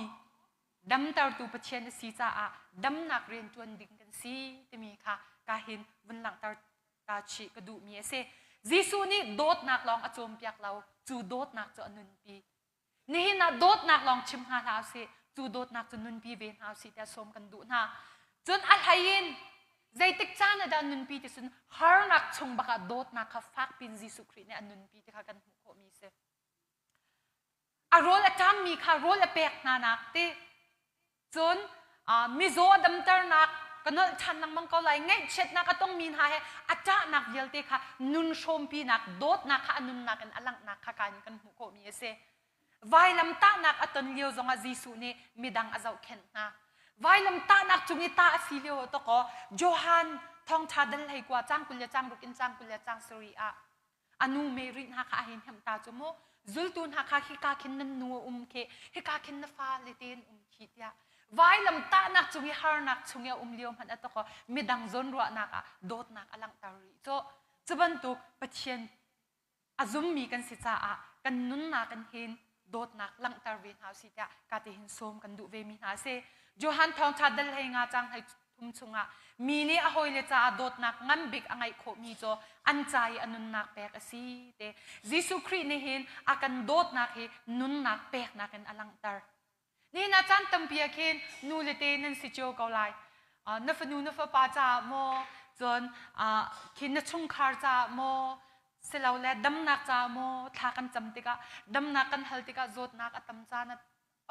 damtertu Pathian a si caah damnak rian ṭuan ding kan si timi kha ka hin vun langhter ta chih ka duhmi a si. Jesuh nih dawtnak lawng a cawnpiak lo, cu dawtnak cu a nunpi. Nihin ah dawtnak lawng chim hna hlah usih, cu dawtnak cu nunpi ve hna usih tiah sawm kan duh hna. Cun a hlei in zeitik caan ah dah nunpi ti cun harnak chung bak ah dawtnak kha fakpi in Jesuh Khrih nih a nunpi ti kha kan hmuh khawhmi a si. A rawl a ṭammi kha rawl a pek hna nak ti cun mizaw a damternak ka nolh ṭhan lengmang ko lai. Ngaihchiatnak a tongmi hna he a ṭahnak vialte kha nun hrawmpinak dawtnak kha a nunnak in a langhnak kha kan kan hmuh khawhmi a si. Vailam tahnak a ton lio zongah Jesuh nih midang a zohkhenh hna. Vailam tahnak cung i tah a si lio ah tawkaw Johan thawngṭha dal 19 caang 20 le caang ruk in caang 20 le caang sarih ah a nu Mary hna kha a hei hnemh ta cu mu. Zultu hna kha hika khin nan nu a um khi, hika khin na fale te an um khi tiah vailam tahnak cung i harnak chung i a um lio hmanh a tawk midang zawnruahnak ah dawtnak a langhter rih cu. Cu bantuk Pathian a zummi kan si caah kan nunnak in hin dawtnak langhter ve hna usih tiah ka ti hin sawm kan duh ve mi hna a si. Johan thawngṭha dal 15 caang 13 chungah mi nih a hawile caah dawtnak ngan bik a ngeih khawhmi cu an ca i a nunnak pek a si te. Jesuh Khrih nih hin a kan dawtnak hi nunnak peknak in a langhter. Nihin ah caan tampi ah khin nu le te nan si cio ko lai. Na fanu na fapa caah maw, cun khin na chungkhar caah maw, silole damnak caah maw thla kan cam tikah damnak kan hal tikah zawtnak a tam caan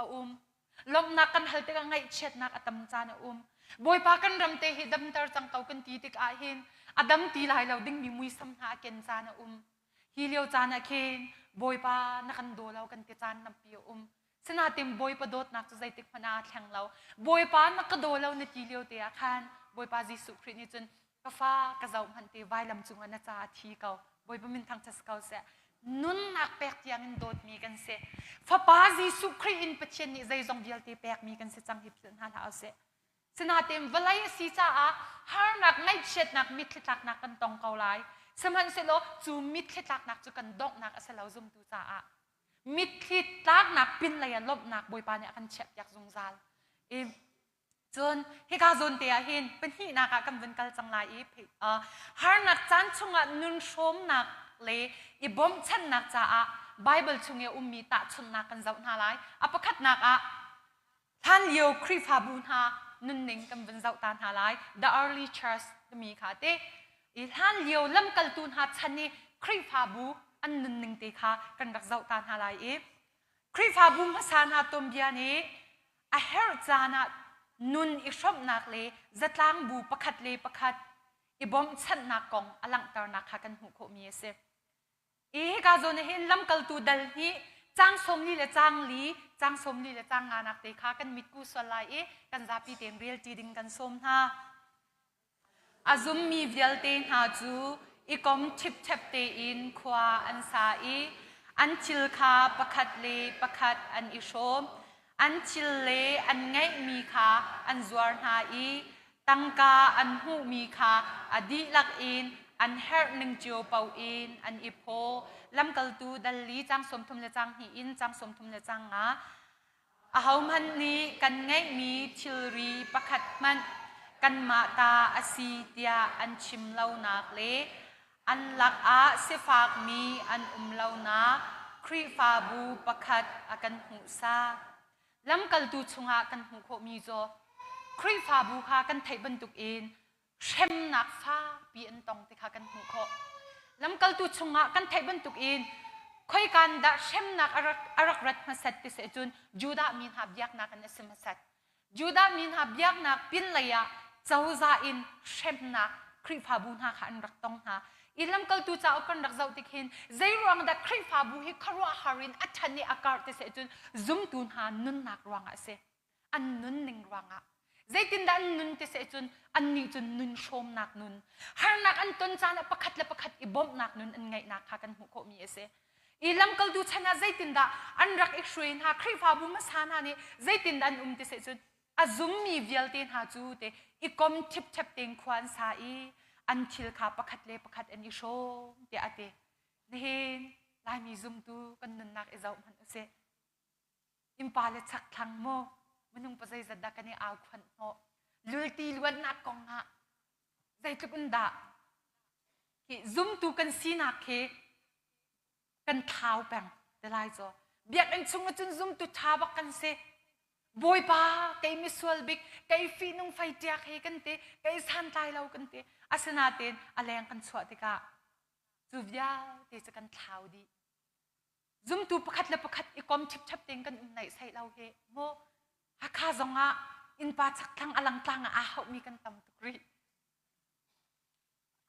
a um. Lawmhnak kan hal tikah ngaihchiatnak a tam caan a um. Bawipa kan ram te hi damter cang ko kan ti tikah hin a dam ti lai lo dingmi muisam hna a ken caan a um. Hi lio caan ah khin Bawipa na kan daw lo kan ti caan tampi a um. Sinain Bawipa dawtnak cu zeitik hmanh ah aa thleng lo. Bawipa na ka daw lo na ti lio te ah khan Bawipa Jesuh Khrih nih cun ka fa ka zoh hmanh te vailam cungah na ca a thi ko. Bawipa min thangṭhat si ko seh. Nunnak pek tiang in dawtmi kan si. Fapa Jesuh Khrih in Pathian nih zeizong vialte pekmi kan si cang hi philh hna hlah usih. Sinain vawlei a si caah harnak, ngaihchiatnak, mitthli tlaknak kan tong ko lai. Sihmanhsehlaw cu mitthli tlaknak cu kan donghnak a si lo zumtu caah. Mitthli tlaknak pin lei ah lawmhnak Bawipa nih a kan chiahpiak zungzal. I cun hika zawn te ah hin pahnihnak ah kan vun kal cang lai i harnak caan chungah nun hrawmnak le i bawmchannak caah Bible chung i a ummi tahchunhnak kan zoh hna lai. A pakhatnak ah Hlanlio Khrihfabu hna nunning kan vun zoh ta hna lai. The Early Church timi kha te. I hlanlio lamkaltu hna chan i Khrihfabu an nunning te kha kan rak zoh ta hna lai i Khrihfabu hmasa hna tuanbia nih a herh caan ah nun i hrawmhnak le zatlangbu pakhat le pakhat i bawmhchanhnak kong a langhternak kha kan hmuh khawhmi a si. I hika zawn ah hin lamkaltu dal hnih caang 40 le caang li, caang 40 le caang nganak te kha kan mitku sual lai i kan zapi tein rel ṭi ding kan sawm hna. A zummi vialte hna cu i kom ṭhipṭhep tein khua an sa i an thil kha pakhat le pakhat an i hrawm. An thil le an ngeihmi kha an zuar hna i Tangka an hmuhmi kha a dihlak in an herh ning cio paoh in an i phaw. Lamkaltu dal li caang 30 le caang hnih in caang 30 le caang nga. Ahohmanh nih kan ngeihmi thilri pakhat hmanh kanmah ta a si tiah an chim lonak le an lakah sifakmi an um lonak Khrihfabu pakhat a kan hmuhsak. Lamkaltu chungah kan hmuh khawhmi cu Khrihfabu kha kan theih bantukin hremnak fakpi an tong ti kha kan hmuh khawh. Lamkaltu chungah kan theih bantukin khoikan dah hremnak a rak, a rak rat hmasat ti si cun Judah mi hna biaknak in a si hmasat. Judah mi hna biaknak pinlei ah cozah in hremnak Khrihfabu hna kha an rak tong hna. I lamkaltu cauk kan rak zoh tik hin zeiruang dah Khrihfabu hi khuaruahhar in a ṭhan i a karh ti si cun zumtu hna nunnak ruangah a si. An nunning ruangah. Zeitindah an nun ti si cun annih cu nun hrawmnak nun, harnak an ton caan ah pakhat le pakhat i bawmhnak nun an ngeihnak kha kan hmuh khawhmi a si. I lamkaltu chan ah zeitindah an rak i hruai hna, Khrihfabu hmasa hna nih zeitindah an um ti si cun a zummi vialte hna cu te i kom ṭhipṭhep tein khua an sa i an thil kha pakhat le pakhat an i hrawm tiah a ti. Nihin Laimi zumtu kan nunnak i zoh hmanh usih. Innpa le chakthlang maw minung pa zeizat dah kan i au khuanh hnawh. Lulti luannak kong ah zeitluk in dah hi zumtu kan sinak khi kan thlau peng ti lai cu. Biakinn chung ah cun zumtu ṭha bak kan si. Bawipa kei misual bik kei fihnung fei ṭiak hi kan ti kei santlai lo kan ti. Asinain a leng kan chuah tikah cu vialte cu kan thlau dih. Zumtu pakhat le pakhat i kom ṭhipṭhep tein kan um naih sai lo hi mu. Hakha zong ah innpa chakthlang a langtlang ah aa hauhmi kan tam tuk rih.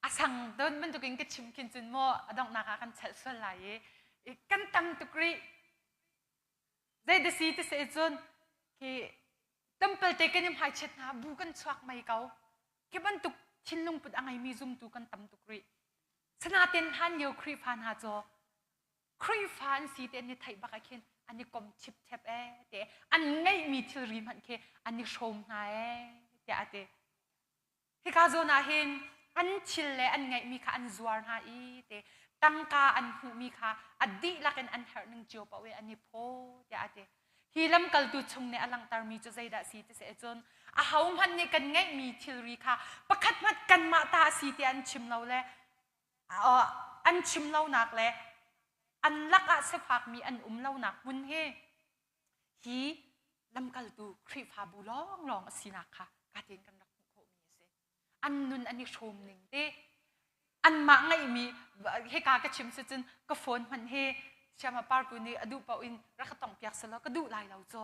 A sang don bantukin ka chim khin cun maw a donghnak ah kan chelh sual lai i kan tam tuk rih. Zei da si ti se cun khi temple te kan i hmaichiat hna bu kan chuak mei ko. Khi bantuk thinlung put a ngeimi zumtu kan tam tuk rih. Sanaten hlan lio Khrihfa hna cu Khrihfa an si te an i theih bak ah khin an i kom chipchep ee te an ngeihmi thilri hmanh khi an i hrawm hna ee tiah a ti. Hika zawn ah hin an thil le an ngeihmi kha an zuar hna i te tangka an hmuhmi kha a dihlak in an herh ning cio paoh i an i phaw tiah a ti. Hi lamkaltu chung nih a langhtermi cu zeidah a si ti si ahcun ahohmanh nih kan ngeihmi thilri kha pakhat hmanh kanmah ta a si tiah an chim lo le an chim lonak le an lakah sifakmi an um lonak hmun hi hi lamkaltu Khrihfabu lawnglawng a sinak kha katin kan rak hmuh khawhmi a si. An nun an i hrawm ning te anmah ngeihmi hika ka chim si cun ka phone hmanh hi Siama Parku nih a duh paoh in rak ka tongpiak selaw ka duh lai lo cu.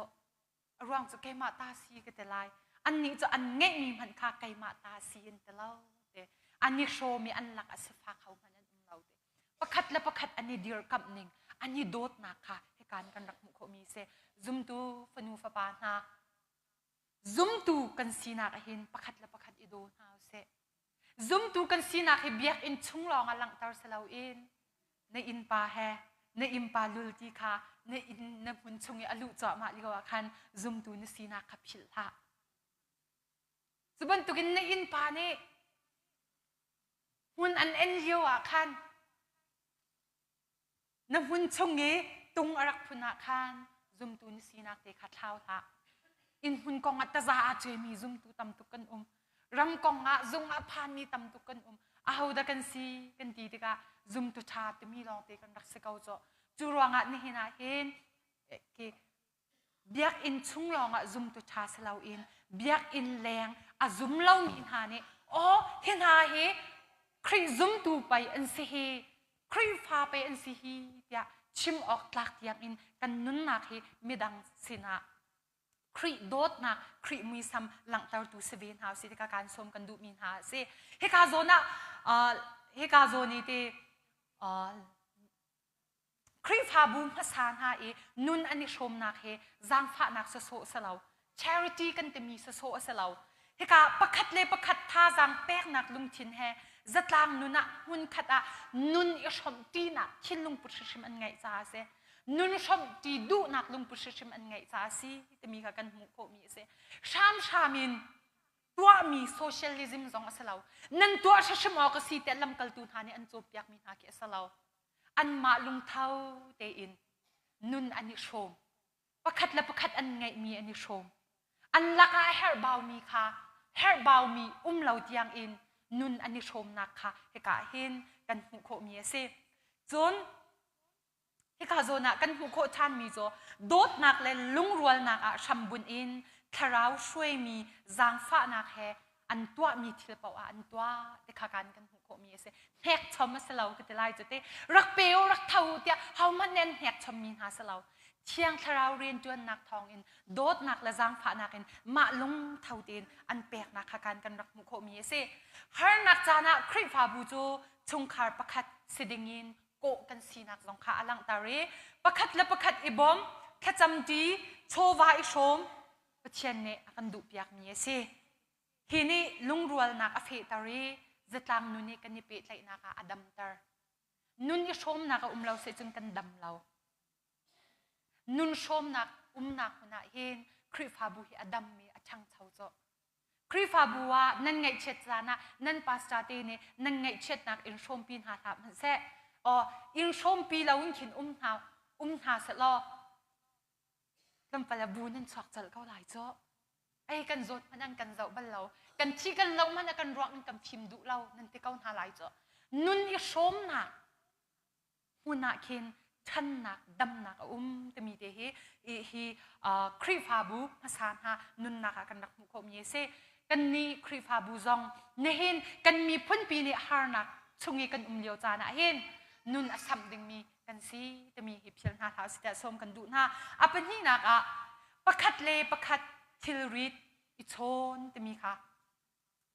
A ruang cu keimah ta si ka ti lai. Annih cu an ngeihmi hmanh kha keimah ta si an ti lo te. An i hrawm i an lak a sifak ho hmanh an um lo te. Pakhat le pakhat an i dirkamh ning, an i dawtnak kha hikan kan rak hmuh khawhmi si. Zumtu fanu fapa hna, zumtu kan sinak ahhin pakhat le pakhat i daw hna usih. Zumtu kan sinak hi biakinn chung lawng ah langhter si loin na innpa he na innpa lulti kha na inn na hmun chung i a luh cuahmah lio ah khan zumtu na sinak kha philh hlah. Cu bantukin na innpa nih hmun an en lio ah khan Na hmun chung i tung a rak phun ah khan zumtu na sinak te kha thlau hlah. Inn hmun kong ah taza aa cuaimi zumtu tam tuk kan um. Ram kong ah zung ah phanmi tam tuk kan um. Ahodah kan si kan ti tikah zumtu ṭha timi lawngte kan rak si ko cawh. Cu ruangah nihin ah hin Biakinn chung lawngah zumtu ṭha si loin biakinn leng a zum lomi hna nih aw hi hna hi Khrih zumtu pei an si hi Khrihfa pei an si hi tiah chim awk tlak tiangin kan nunnak hi midang sinah Khrih dawtnak Khrih muisam langhtertu si ve hna usih tikah kaan sawm kan duhmi hna a si. Hika zawn ah hika zawn i ti Khrihfabu hmasa hna i nun an i hrawmnak hi zaangfahnak sawsawh a si lo. Charity kan timi sawsawh a si lo. Hika pakhat le pakhat thazaang peknak lungthin he zatlang nun ah hmunkhat ah nun i hrawmhṭinak thinlung put hrimhrim an ngeih caah a si. Nun hrawmhṭi duhnak lungput hrimhrim an ngeih caah a si timi kha kan hmuh khawhmi a si. Hramhram in tuahmi socialism zong a si lo. Nan tuah hrimhrim awk a si tiah lamkaltu hna nih an cawnpiakmi hna khi a si lo. Anmah lungtho tein nun an i hrawm. Pakhat le pakhat an ngeihmi an i hrawm. An lakah a herhbaumi kha herhbaumi um lo tiang in nun an i hrawmnak kha hika hin kan hmuh khawhmi a si. Cun hika zawn ah kan hmuh khawh ṭhanmi cu dawtnak le lungrualnak ah hrambunh in thlarau hruaimi zaangfahnak he an tuahmi thil paoh ah an tuah ti kha kan kan hmuh khawhmi a si. Hnekchom a si lo ka ti lai cu te. Rak pe u, rak tho u tiah hohmanh nih an hnekchommi hna si lo. Thiang Thlarau rianṭuannak thawngin dawtnak le zaangfahnak in mah lungtho tein an peknak kha kan kan rak hmuh khawhmi a si. Harnak caan ah Khrihfabu cu chungkhar pakhat si dingin kawh kan sinak zong kha a langhter i pakhat le pakhat i bawm, thlacamṭi, chawva i hrawm Pathian nih a kan duhpiakmi a si. Hi nih lungrualnak a fehter i zatlang nun i kan i pehtlaihnak ah a damter. Nun i hrawmnak a um lo sehcun kan dam lo. Nun hrawmnak umnak hmun ah hin Khrihfabu hi a dammi a ṭhangcho cawh. Khrihfabu ah nan ngaihchiat caan ah nan pastor te nih nan ngaihchiatnak in hrawmpi hna hlah hmanhseh. Aw, in hrawmpi lo in khin um hna um hna sehlaw tlawmpal ah bu nan chuak colh ko lai cu. Ei kan zawt hmanh an kan zoh bal lo. Kan thi kan lo hmanh ah kan ruak in kan fim duh lo nan ti ko hna lai cu. Nun i hrawmnak hmun ah khin ṭhannak damnak a um timi te hi hi Khrihfabu hmasa hna nunnak ah kan rak hmuh khawhmi a si. Kannih Khrihfabu zong nihin kan miphunpi nih harnak chung i kan um lio caan ah hin nun a samh dingmi kan si timi hi phil hna hlah usih tiah sawm kan duh hna. A pahnihnak ah pakhat le pakhat thilrit i chawn timi kha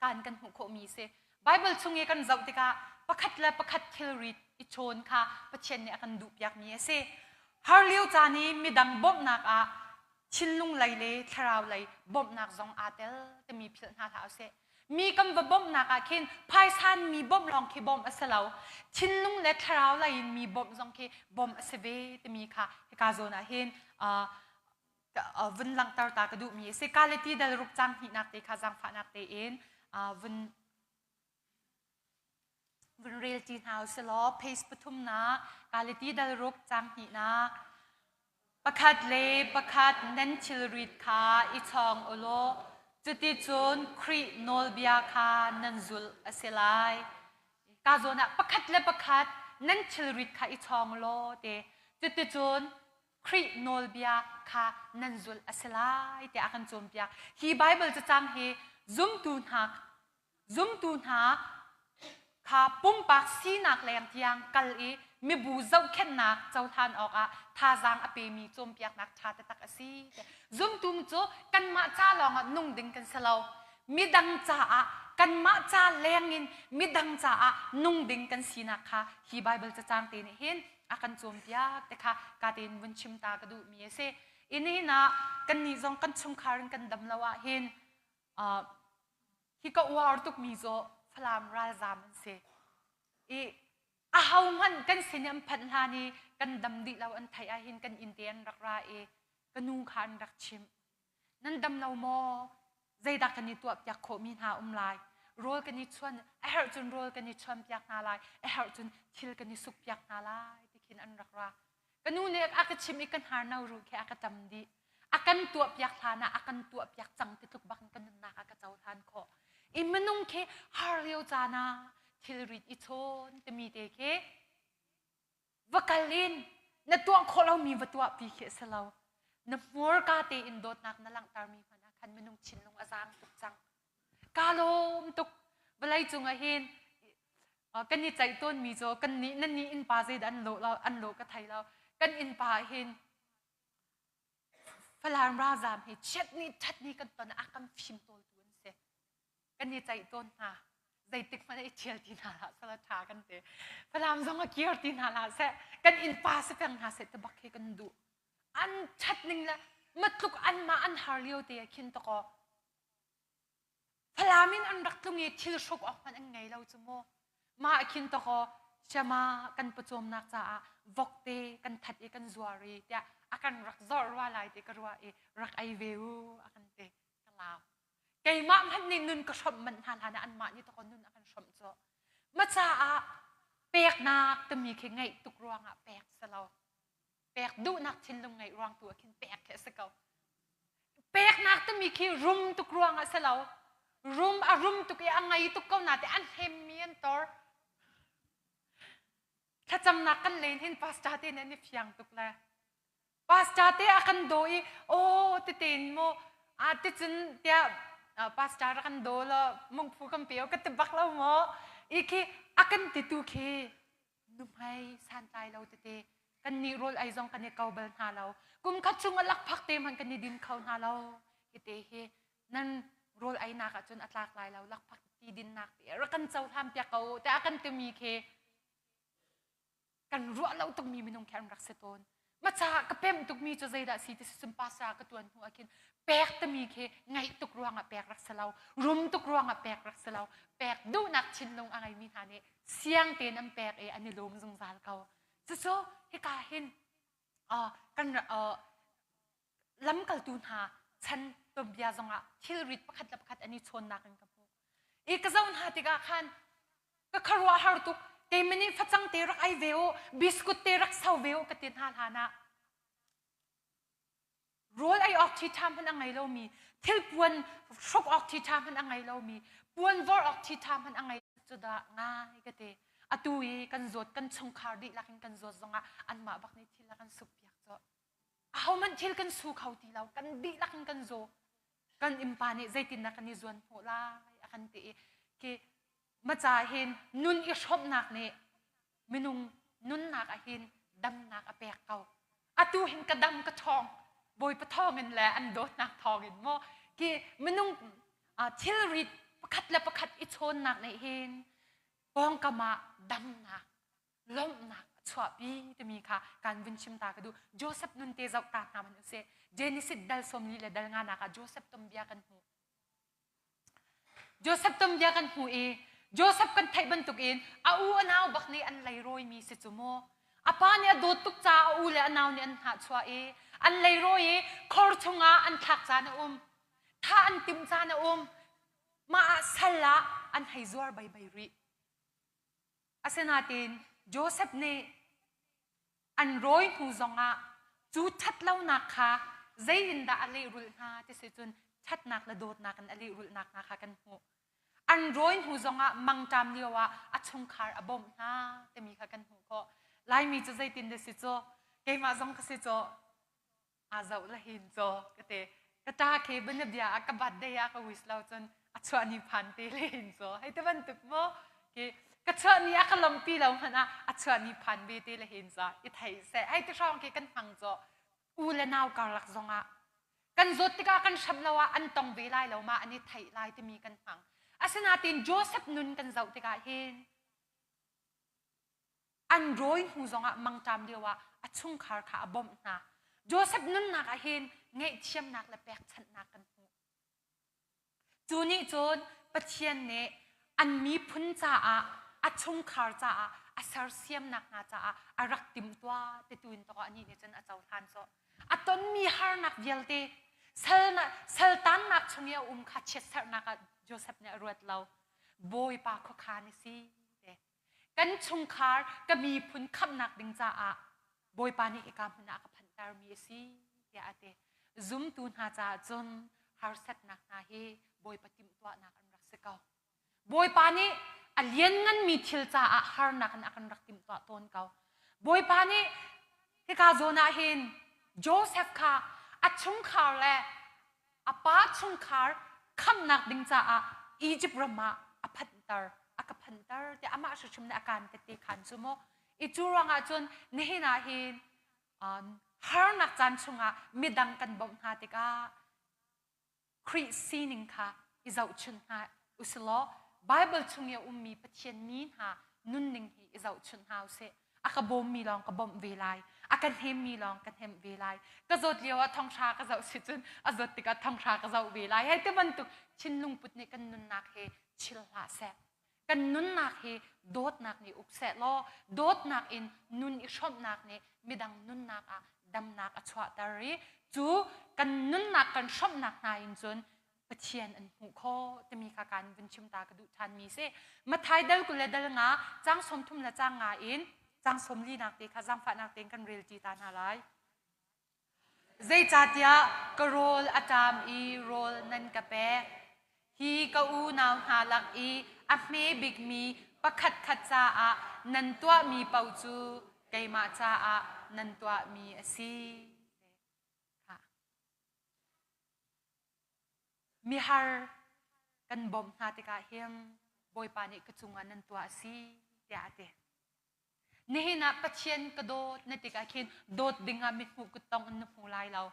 kan kan hmuh khawhmi si. Bible chung i kan zoh tikah pakhat le pakhat thilrit i chawn kha Pathian nih a kan duhpiakmi a si. Har lio caan i midang bawmhnak ah thinlung lei le thlarau lei bawmhnak zong aa tel timi philh hna hlah usih. Mi kan va bawmhnak ah khin phaisan mi bawmh lawng khi bawmh a si lo. Thinlung le thlarau lei in mi bawmh zong khi bawmh a si ve timi kha hika zawn ah hin vun langhter ta ka duhmi a si. Kaleti dal ruk cang hnihnak te kha zaangfahnak tein vun vun rel ti hna usih law page pathumnak Kaleti dal ruk cang hnihnak pakhat le pakhat nan thilrit kha i chawng u law cuticun Khrih nawlbia kha nan zulh a si lai. Ka zawn ah pakhat le pakhat nan thilrit kha i chawng law te cuticun Khrih nawlbia kha nan zulh a si lai tiah a kan cawnpiak. Hi Baibal cacang hi zumtu hna zumtu hna kha pumpak sinak leng tiang kal i mibu zohkhenhnak cohlan awkah thazaang a pemi cawnpiaknak ṭha taktak a si. Zumtu cu kanmah ca lawngah nung ding kan si lo. Midang caah kanmah ca lengin midang caah nung ding kan sinak kha hi Baibal cacang te nih hin a kan cawnpiak te kha ka tein vun chim ta ka duhmi a si. Inihin ah kannih zong kan chungkhar in kan dam lo ah hin hi ka uar tukmi cu Falam ralzam an si. I ahohmanh kan sin i an phanh hlan i kan dam dih lo an theih ahhin kan inn te an rak ra i ka nu kha an rak chimh. Nan dam lo maw? Zeidah kan i tuahpiak khawhmi hna um lai? Rawl kan i chuan, a herh cun rawl kan i chuanpiak hna lai, a herh cun thil kan i sukpiak hna lai ti khin an rak ra. Ka nu nih a ka chimh i ka hnar no ruh khi a ka ṭam dih. A kan tuahpiak hlan ah a kan tuahpiak cang ti tluk bak in ka nunnak a ka cohlan khawh. I minung khi har lio caan ah thilrit i chawn timi te khi va kal in na tuah khawh lomi va tuahpi khi a si lo. Na hmurka tein dawtnak na langhtermi hmanh ah khan minung thinlung a zaang tuk cang. Ka lawm tuk. Vawlei cung ah hin kan i ceih tawnmi cu kan nih nan nih innpa zeidah an lawh lo an lawh ka thei lo. Kan innpa ah hin Falam ralzaam hi chiat ni ṭhat ni kan ton ah kan fim tawltu an si. Kan i ceih tawn hna. Zeitik hmanh i ṭhial ti hna hlah seh ṭha kan ti. Falam zong a kir ti hna hlah seh. Kan innpa si peng hna seh ti bak hi kan duh. An ṭhat ning le matluk anmah an har lio te ah khin takaw Falam in an rak tlung i thil hruk awk hmanh an ngei lo cu mu. Mah khin takaw siama kan pawcawmnak caah vokte kan that i kan zuar i tiah a kan rak zawrh rua lai ti ka ruah i rak ei ve u a kan ti ka lau. Keimah hmanh nih nun ka hrawmh manh hna hlan ah anmah nih takaw nun a kan hrawmh cu. Ma caah peknak timi khi ngeih tuk ruangah pek si lo. Pek duhnak thinlung ngeih ruang tu ah khin pek khi a si ko. Peknak timi khi rum tuk ruangah si lo. Rum a rum tuk i a ngei tuk ko na te an hemmi an tor. Thlacamnak kan len hin pastor te nih an i fiang tuk le. Pastor te a kan daw i aw tetein mu a ticun tiah pastor a kan daw law mungphu kan pe ka ti bak lo maw i khi a kan titu khi nuhmei santlai lo tete kan nih rawl ei zong kan i ko bal hna lo kum khat chung a lakphak te hmanh kan i din kho hna lo hi te hi nan rawl einak ahcun a tlak lai lo lakphak ti dinnak te rak kan cohlan piak ko tiah a kan timi khi kan ruah lo tukmi minung khi an rak si tawn. Ma caah ka pem tukmi cu zeidah si ti si pastor ka tuan hnu ah khin pek timi khi ngaih tuk ruangah pek rak si lo, rum tuk ruangah pek rak si lo, pek duhnak thinlung a ngeimi hna nih siang tein an pek i an i lawm zungzal ko. Cucu hika hin kan lamkaltu hna chan tuanbia zongah thilrit pakhat le pakhat an i chawnnak in ka hmuh. I ka zoh hna tikah khan ka khuaruahhar tuk keimah nih facang te rak ei ve u biskut te rak so ve u ka ti hna hlan ah rawl ei awk ṭhi ṭha hmanh a ngei lomi thilpuan hruk awk ṭhi ṭha hmanh a ngei lomi puan vor awk ṭhi ṭha hmanh a ngei cu dah ngai ka ti atu i kan zawt kan chungkhar dihlak in kan zawt zongah anmah bak nih thil a kan suk piak cu ahohmanh thil kan su kho ti lo kan dihlak in kan zaw kan innpa nih zeitindah kan i zuan hnawh lai a kan ti i khi maca hin nun i hrawmhnak nih minung nunnak ah hin damnak a pek ko atu hin ka dam ka ṭhawng bawipa thawng in le an dawtnak thawng in maw khi minung thilrit pakhat le pakhat i chawnnak nih hin pawngkam ah damnak lawmhnak a chuahpi timi kha kan vun chim ta ka duh. Joseph nun te zoh ta hna hmanh usih. Genesis dal 40 le dal nga nak ah Joseph tom bia kan hmu. Joseph tom bia kan hmu i Joseph kan theih bantukin a u a nau bak nih an leirawi mi si cu mu. A pa nih a dawt tuk caah a u le a nau nih an hnahchuah i an leirawi i khor chungah an thlak caan a um. Thah an timh caan a um. Mah ah sal ah an hei zuar bai bai rih. Asinain Josef nih an rawi hnu zongah cu ṭhatlonak kha zei in dah a lehrulh hna ti si cun ṭhatnak le dawtnak in a lehrulhnak hna kha kan hmuh. An rawi hnu zongah mangṭam lioah a chungkhar a bawmh hna timi kha kan hmuh khawh. Laimi cu zeitin dah si cu keimah zong ka si cu aa zoh la hin caw ka te ka ṭa khi bia a ka birthday ah ka wish lo cun a chuah ni phan te le hin caw hei te bantuk maw ki ka chuah ni a ka lompi lo hmanh ah a chuah ni phan ve te le hin ca i thei seh hei te hrawng khi kan hmang caw u le nau karlak zong ah kan zawt tikah kan hram lo ah an tong ve lai lo ma an i theih lai timi kan hmang asinain Joseph nun kan zoh tikah hin An rawi hnu zongah mangṭam lioah a chungkhar kha a bawmh hna. Josef nunnak ah hin ngaihthiamnak le pekchanhnak kan hmuh. Cu nih cun Pathian nih an miphun caah a chungkhar caah a sersiamnak hna caah a rak timhtuah titu in tawk anih nih cun a cohlan sawh. A tonmi harnak vialte saltannak chung i a um kha chiatserhnak ah Josef nih a ruat lo. Bawipa khuakhan a si te. Kan chungkhar, ka miphun khamhnak ding caah Bawipa nih hika hmun ah a ka phanhtermi a si tiah a ti. Zumtu hna caah cun harsatnak hna hi Bawipa timhtuahnak an rak si ko. Bawipa nih a liannganmi thil caah harnak in a kan rak timhtuah tawn ko. Bawipa nih hika zawn ah hin Joseph kha a chungkhar le a pa chungkhar khamhnak ding caah Egypt ram ah a phanhter a ka phanter tiah amah hrimhrim nih a kaan tette khan cu mu i cu ruangah cun nihin ah hin harnak caan chungah midang kan bawmh hna tikah Khrih sining kha i zohchunh hna usilaw Bible chung i a ummi Pathian mi hna nunning hi i zohchunh hna usih. A ka bawmmi lawng ka bawmh ve lai. A ka hnemmi lawng ka hnemh ve lai. Ka zawt lio ah thonghra ka zoh si cun a zawt tikah thonghra ka zoh ve lai. Hei ti bantuk thinlung put nih kan nunnak hi chil hlah seh. Kan nunnak hi dawtnak nih uk seh law dawtnak in nun i hrawmhnak nih midang nunnak ah damnak a chuahter i cu kan nunnak kan hrawmhnak hna in cun Pathian an hmuh khawh timi kha kan vun chim ta ka duh ṭhanmi si. Mathai dal 20 le dal nga cang 30 le cang nga in cang 40 nak te kha zaangfahnak tein kan rel ṭi ta hna lai. Zeicahtiah ka rawl a ṭam i rawl nan ka pek. Hi ka unau hna lak i a hme bikmi pakhatkhat caah nan tuahmi paoh cu keimah caah nan tuahmi a si. Mihar kan bawmh hna tikah hin Bawipa nih ka cungah nan tuah a si tiah a ti. Nihin ah Pathian ka dawt na tikah khin dawt dingah mithmuh kuttong in na hmu lai lo.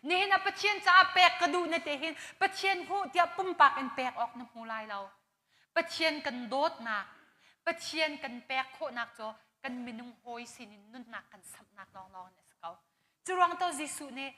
Nihin ah Pathian caah pek ka duh na ti hin Pathian hmuh tiah pumpak in pek awk na hmu lai lo. Pathian kan dawtnak, Pathian kan pek khawhnak cu kan minung hawi sinin nunnak kan samhnak lawnglawng in a si ko. Cu ruang to Jesuh nih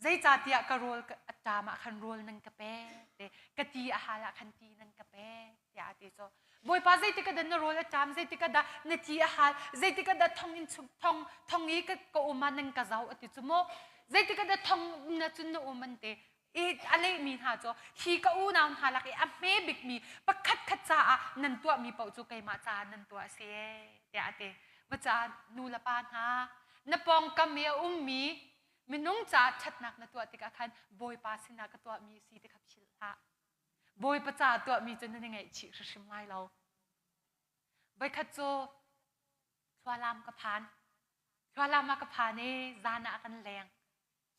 Zeicahtiah ka rawl a ṭam ah khan rawl nan ka pek te, ka ti a hal ah khan ti nan ka pek tiah a ti cu. Bawipa zeitik ah dah na rawl a ṭam, zeitik ah dah na ti a hal, zeitik ah dah thong in chung thong thong i ka, ka um ah nan ka zoh a ti cu mu. Zeitik ah dah thong na cun na um an ti. I a lehmi hna cu hi ka unau hna lak i a hme bikmi pakhat khat caah nan tuahmi paoh cu keimah caah nan tuah a si ee tiah a ti. Va caah nu le pa hna na pawngkam i a ummi Minung caah ṭhatnak na tuah tikah khan Bawipa sinah ka tuahmi a si ti kha philh hlah. Bawipa caah tuahmi cu nan i ngaihchih hrimhrim lai lo. Voikhat cu Thlualam ka phan. Thlualam ah ka phan i zan ah a kan leng.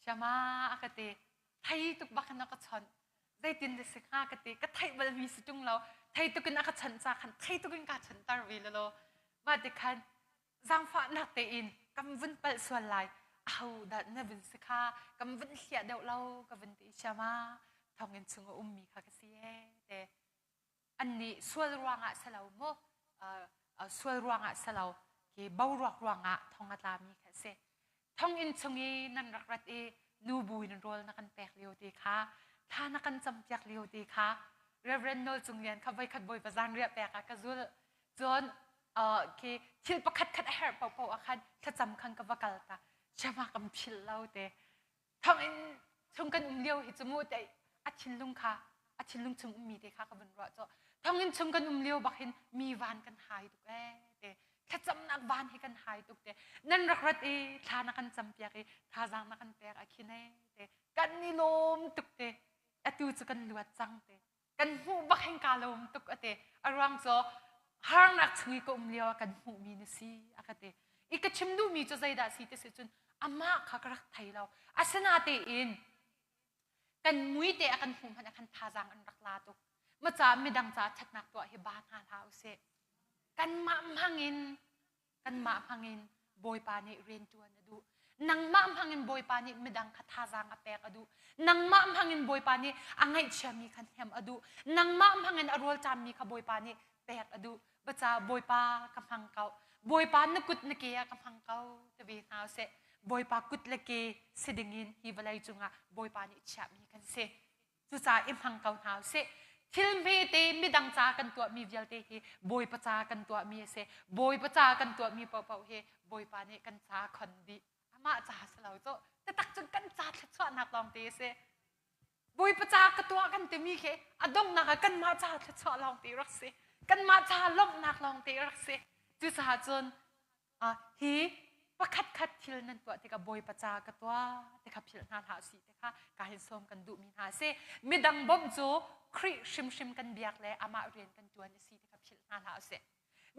Siama a ka ti. Thei tuk bak in a ka chawnh. Zeitin na si hnga ka ti. Ka theih balmi si ṭung lo. Thei tuk in a ka chawnh ca khan thei tuk in kaa chawnhter ve lalaw. Mah ti khan zaangfahnak tein kan vun palh sual lai aho dah na vun si kha kan vun hliah deuh lo ka vun ti siama thonginn chung a ummi kha ka si e te annih sual ruangah si lo mu sual ruangah si lo khi boruak ruangah thong a tlami kha si thonginn chung i nan rak rat i nu bu in rawl na kan pek lio te kha thla na kan campiak lio te kha Reverend Nawl Cung Lian kha voikhat bawipa zan riah pek ah ka zul cun khi thil pakhat khat a herh paohpaoh ah khan thlacam khan ka va kal ta siama kan philh lo te thonginn chung kan um lio hi cu mu te a thinlung kha a thinlung chung ummi te kha ka vun ruah cu thonginn chung kan um lio bak hin mi van kan hai tuk ee te thlacamnak van hi kan hai tuk te nan rak rat i thla na kan campiak i thazaang na kan pek a khin ee te kan i lawm tuk te atu cu kan luat cang te kan hmuh bak hin kaa lawm tuk a ti a ruang cu harnak chung i ka um lio ah kan hmuhmi na si a ka ti i ka chim duhmi cu zeidah si ti si cun amah kha ka rak thei lo asinatein kan mui te a kan hmuh hmanh ah khan thazaang an rak la tuk ma ca midang ca ṭhatnak tuah hi ba hna hlah usih kanmah hmangin kanmah hmangin Bawipa nih rian ṭuan a duh. Nangmah hmangin Bawipa nih midang kha thazaang a pek a duh. Nangmah hmangin Bawipa nih a ngaihchiami kha hnem a duh. Nangmah hmangin a rawlṭammi kha Bawipa nih pek a duh. Baca Bawipa ka hmang ko. Bawipa na kut na ke ah ka hmang ko ti ve hna usih. Bawipa kut le ke si dingin hi vawlei cungah Bawipa nih chiahmi kan si. Cucaah i hmang ko hna usih. Thil hmete midang ca kan tuahmi vialte hi Bawipa ca kan tuahmi a si. Bawipa ca kan tuahmi paohpaoh hi Bawipa nih kan ca khon dih. Amah ca si lo cu. Tatak cun kan ca thluachuahnak lawng te a si. Bawipa ca ka tuah kan timi khi a donghnak ah kanmah ca thluachuah lawng te rak si. Kanmah ca lawmhnak lawng te rak si. Cucaah cun hi pakhatkhat thil nan tuah tikah Bawipa ca ka tuah ti kha philh hna hlah usih ti kha ka hin sawm kan duhmi hna a si. Midang bawmh cu Khrih hrimhrim kan biak le amah rian kan ṭuan a si ti kha philh hna hlah usih.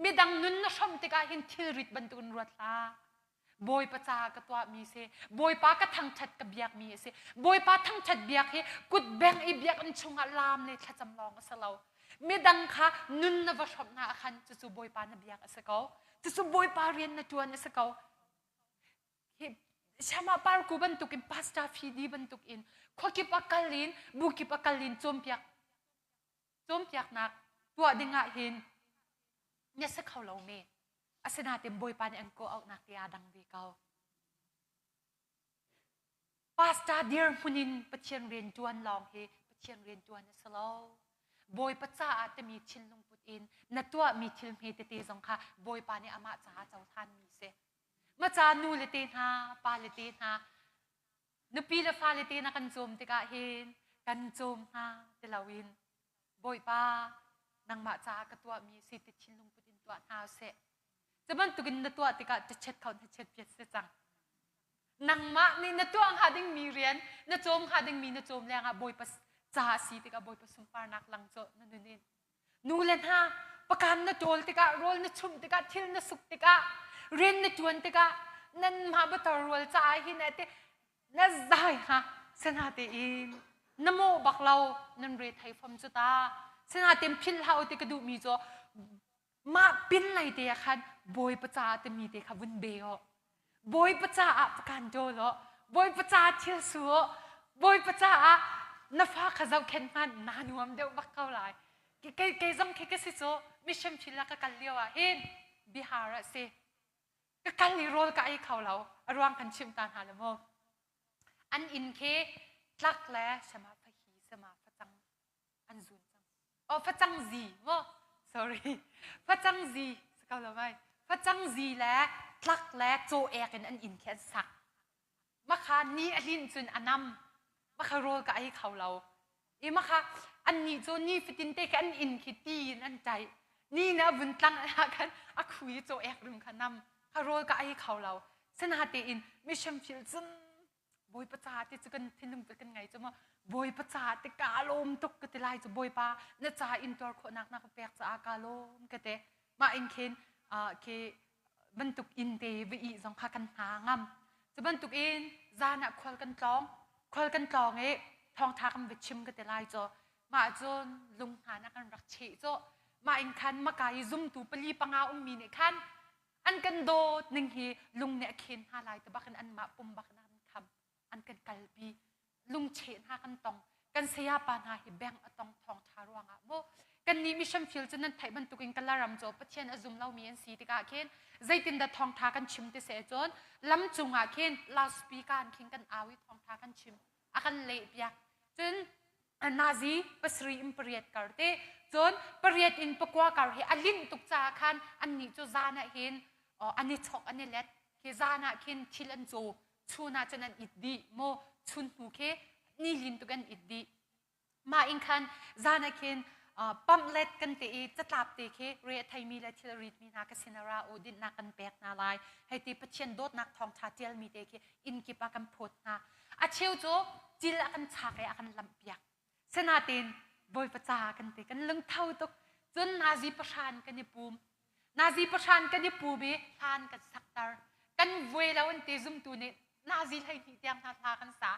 Midang nun na hrawmh tikah hin thilrit bantukin ruat hlah. Bawipa ca ka tuahmi si, Bawipa ka thangṭhat ka biakmi a si. Bawipa thangṭhat biak hi kut beng i biakinn chungah laam le thlacam lawng a si lo. Midang kha nun na va hrawmh hna ah khan cucu Bawipa na biak a si ko. Cucu Bawipa rian na ṭuan a si ko. Hi Shama Parku bantukin Pastor Fidi bantukin khuakip a kal in bukip a kal in cawnpiak cawnpiaknak tuah dingah hin na si kho lo men. Asinain Bawipa nih an kawh auhnak ti aa dang ve ko. Pastor dirhmun in Pathian rian ṭuan lawng hi Pathian rian ṭuan a si lo. Bawipa caah timi thinlung put in na tuahmi thil hme tete zong kha Bawipa nih amah caah cohlanmi si. Maca nu le te hna, pa le te hna, nupi le fale te na kan cawm tikah hin kan cawm hna ti loin Bawipa nangmah caah ka tuahmi si ti thinlung put in tuah hna usih. Cu bantukin na tuah tikah cachet kho na chet piat si cang. Nangmah nih na tuah hnga dingmi rian, na cawm hnga dingmi na cawm lengah Bawipa Ca a si tikah Bawipa sunparnak lang cu na nun in. Nu le hna, pakan na ṭawl tikah, rawl na chumh tikah, thil na suk tikah, rian na ṭuan tikah, nanmah bator rual caah hin te na zai ha sana tein na mawh bak lo nan re thei fam cu ta sana tein philh hau ti ka duhmi cu mah pin lei te ah khan Bawipa caah timi te kha vun be aw Bawipa caah pakan ṭawl aw Bawipa caah thil su aw Bawipa caah na fa kha zohkhenh hmanh naa nuam deuh bak ko lai kei kei zong khi ka si cu mission field ah ka kal lio ah hin Bihar ah si ka kal i rawl ka ei kho lo a ruang kan chimh ta hna le mu an inn khi tlak le sama fahi sama facang an zun cang oh facang zi mo sorry facang zi ko lo mai facang zi le tlak le caw ek in an inn khi an sak makha ni a hlin cun a nam makha rawl ka ei kho lo i makha an nih cu ni fatin te khi an inn khi ti in an ṭaih ni na vun tlang ah khan a khu i caw ek rum kha nam kha rawl ka ei kho lo sina tein mission field cun Bawipa ca ti cu kan thinlung kan ngai cu maw Bawipa ca ti ka lawm tuk ka ti lai cu Bawipa na ca in tuar khawhnak na ka pek caah ka lawm ka ti mah in khin khi bantuk inn te va ih zong kha kan hna ngam cu bantuk in zan ah khual kan tlawng khual kan tlawng i thawngtha kan va chim ka ti lai cu mah cun lung hna na kan rak cheh cu mah in khan maka i zumtu pali panga ummi nih khan an kan dawt ning hi lung nih a khen hna lai te bak in anmah pum bak in an kham an kan kalpi lungcheh hna kan tong kan saya pa hna hi beng a tong thawng tha ruangah mu kan nih mission field cu nan theih bantukin Kalaram cu Pathian a zum lomi an si tikah khin zeitindah thawngtha kan chim ti se cun lam cungah khin loudspeaker an khin kan au i thawngtha kan chim a kan leh piak cun nazi pasarih in pariat kar te cun pariat in pakua kar hi a linh tuk caah khan annih cu zan ah hin an i chok an i let khi zan ah khin thil an caw chun ah cun an it dih maw chun hnu khi ni lin tuk an it dih mah in khan zan ah khin pamphlet kan te i catlap te khi re a theimi le thil ritmi hna ka sin ra u dinhnak kan pek hna lai hei ti Pathian dawtnak thawngtha tialmi te khi inn kip ah kan phawt hna a cheu cu cil a kan chak i a kan lamh piak sinain Bawipa ca kan ti kan lungtho tuk cun nazi pahran kan i pum Nazi pahran kan i pum i hlan kan sakter. Kan vuai lo an ti zumtu nih nazi 12 tiang hna hla kan sa.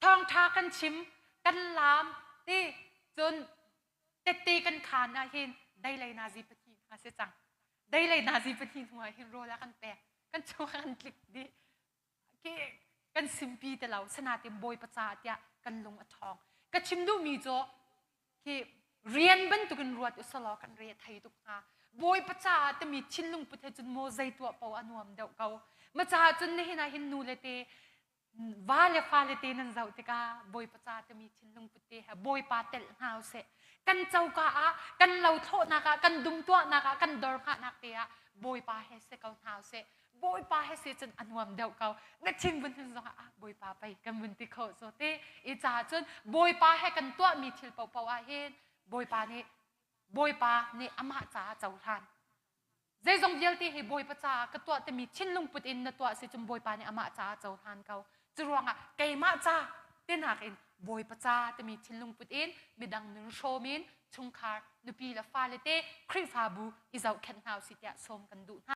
Thawngṭha kan chim, kan laam ti cun tette kan khaan ah hin deilei nazi pahnih hna si cang. Deilei nazi pahnih hnu ah hin rawl a kan pek. Kan chung ah kan tlik dih. Ke kan simpi te lo sanatin Bawipa caah tiah kan lung a ṭhawng. Ka chim duhmi cu Hi rian bantukin ruat u selaw kan re thei tuk hnga. Bawipa caah timi thinlung put he cun maw zei tuah paoh a nuam deuh ko. Ma caah cun nihin ah hin nu le te va le fale te nan zoh tikah Bawipa ca timi thinlung put te he Bawipa telh hna usih. Kan coka ah, kan lo thlawhnak ah, kan dum tuahnak ah, kan dor hngahnak te ah Bawipa he si ko hna usih. Bawipa he si cun a nuam deuh ko. Na thin vun hun zongah ah Bawipa pei kan vun ti kho so te. I caah cun Bawipa he kan tuahmi thil paohpaoh ah hin Bawipa nih Bawipa nih amah caah cohlan. Zeizong vialte hi Bawipa caah ka tuah timi thinlung put in na tuah si cun Bawipa nih amah caah cohlan ko. Cu ruangah keimah ca tinak in Bawipa ca timi thinlung put in midang nun hrawm in chungkhar nupi le fale te Khrihfabu i zohkhenh hna usih tiah sawm kan duh hna.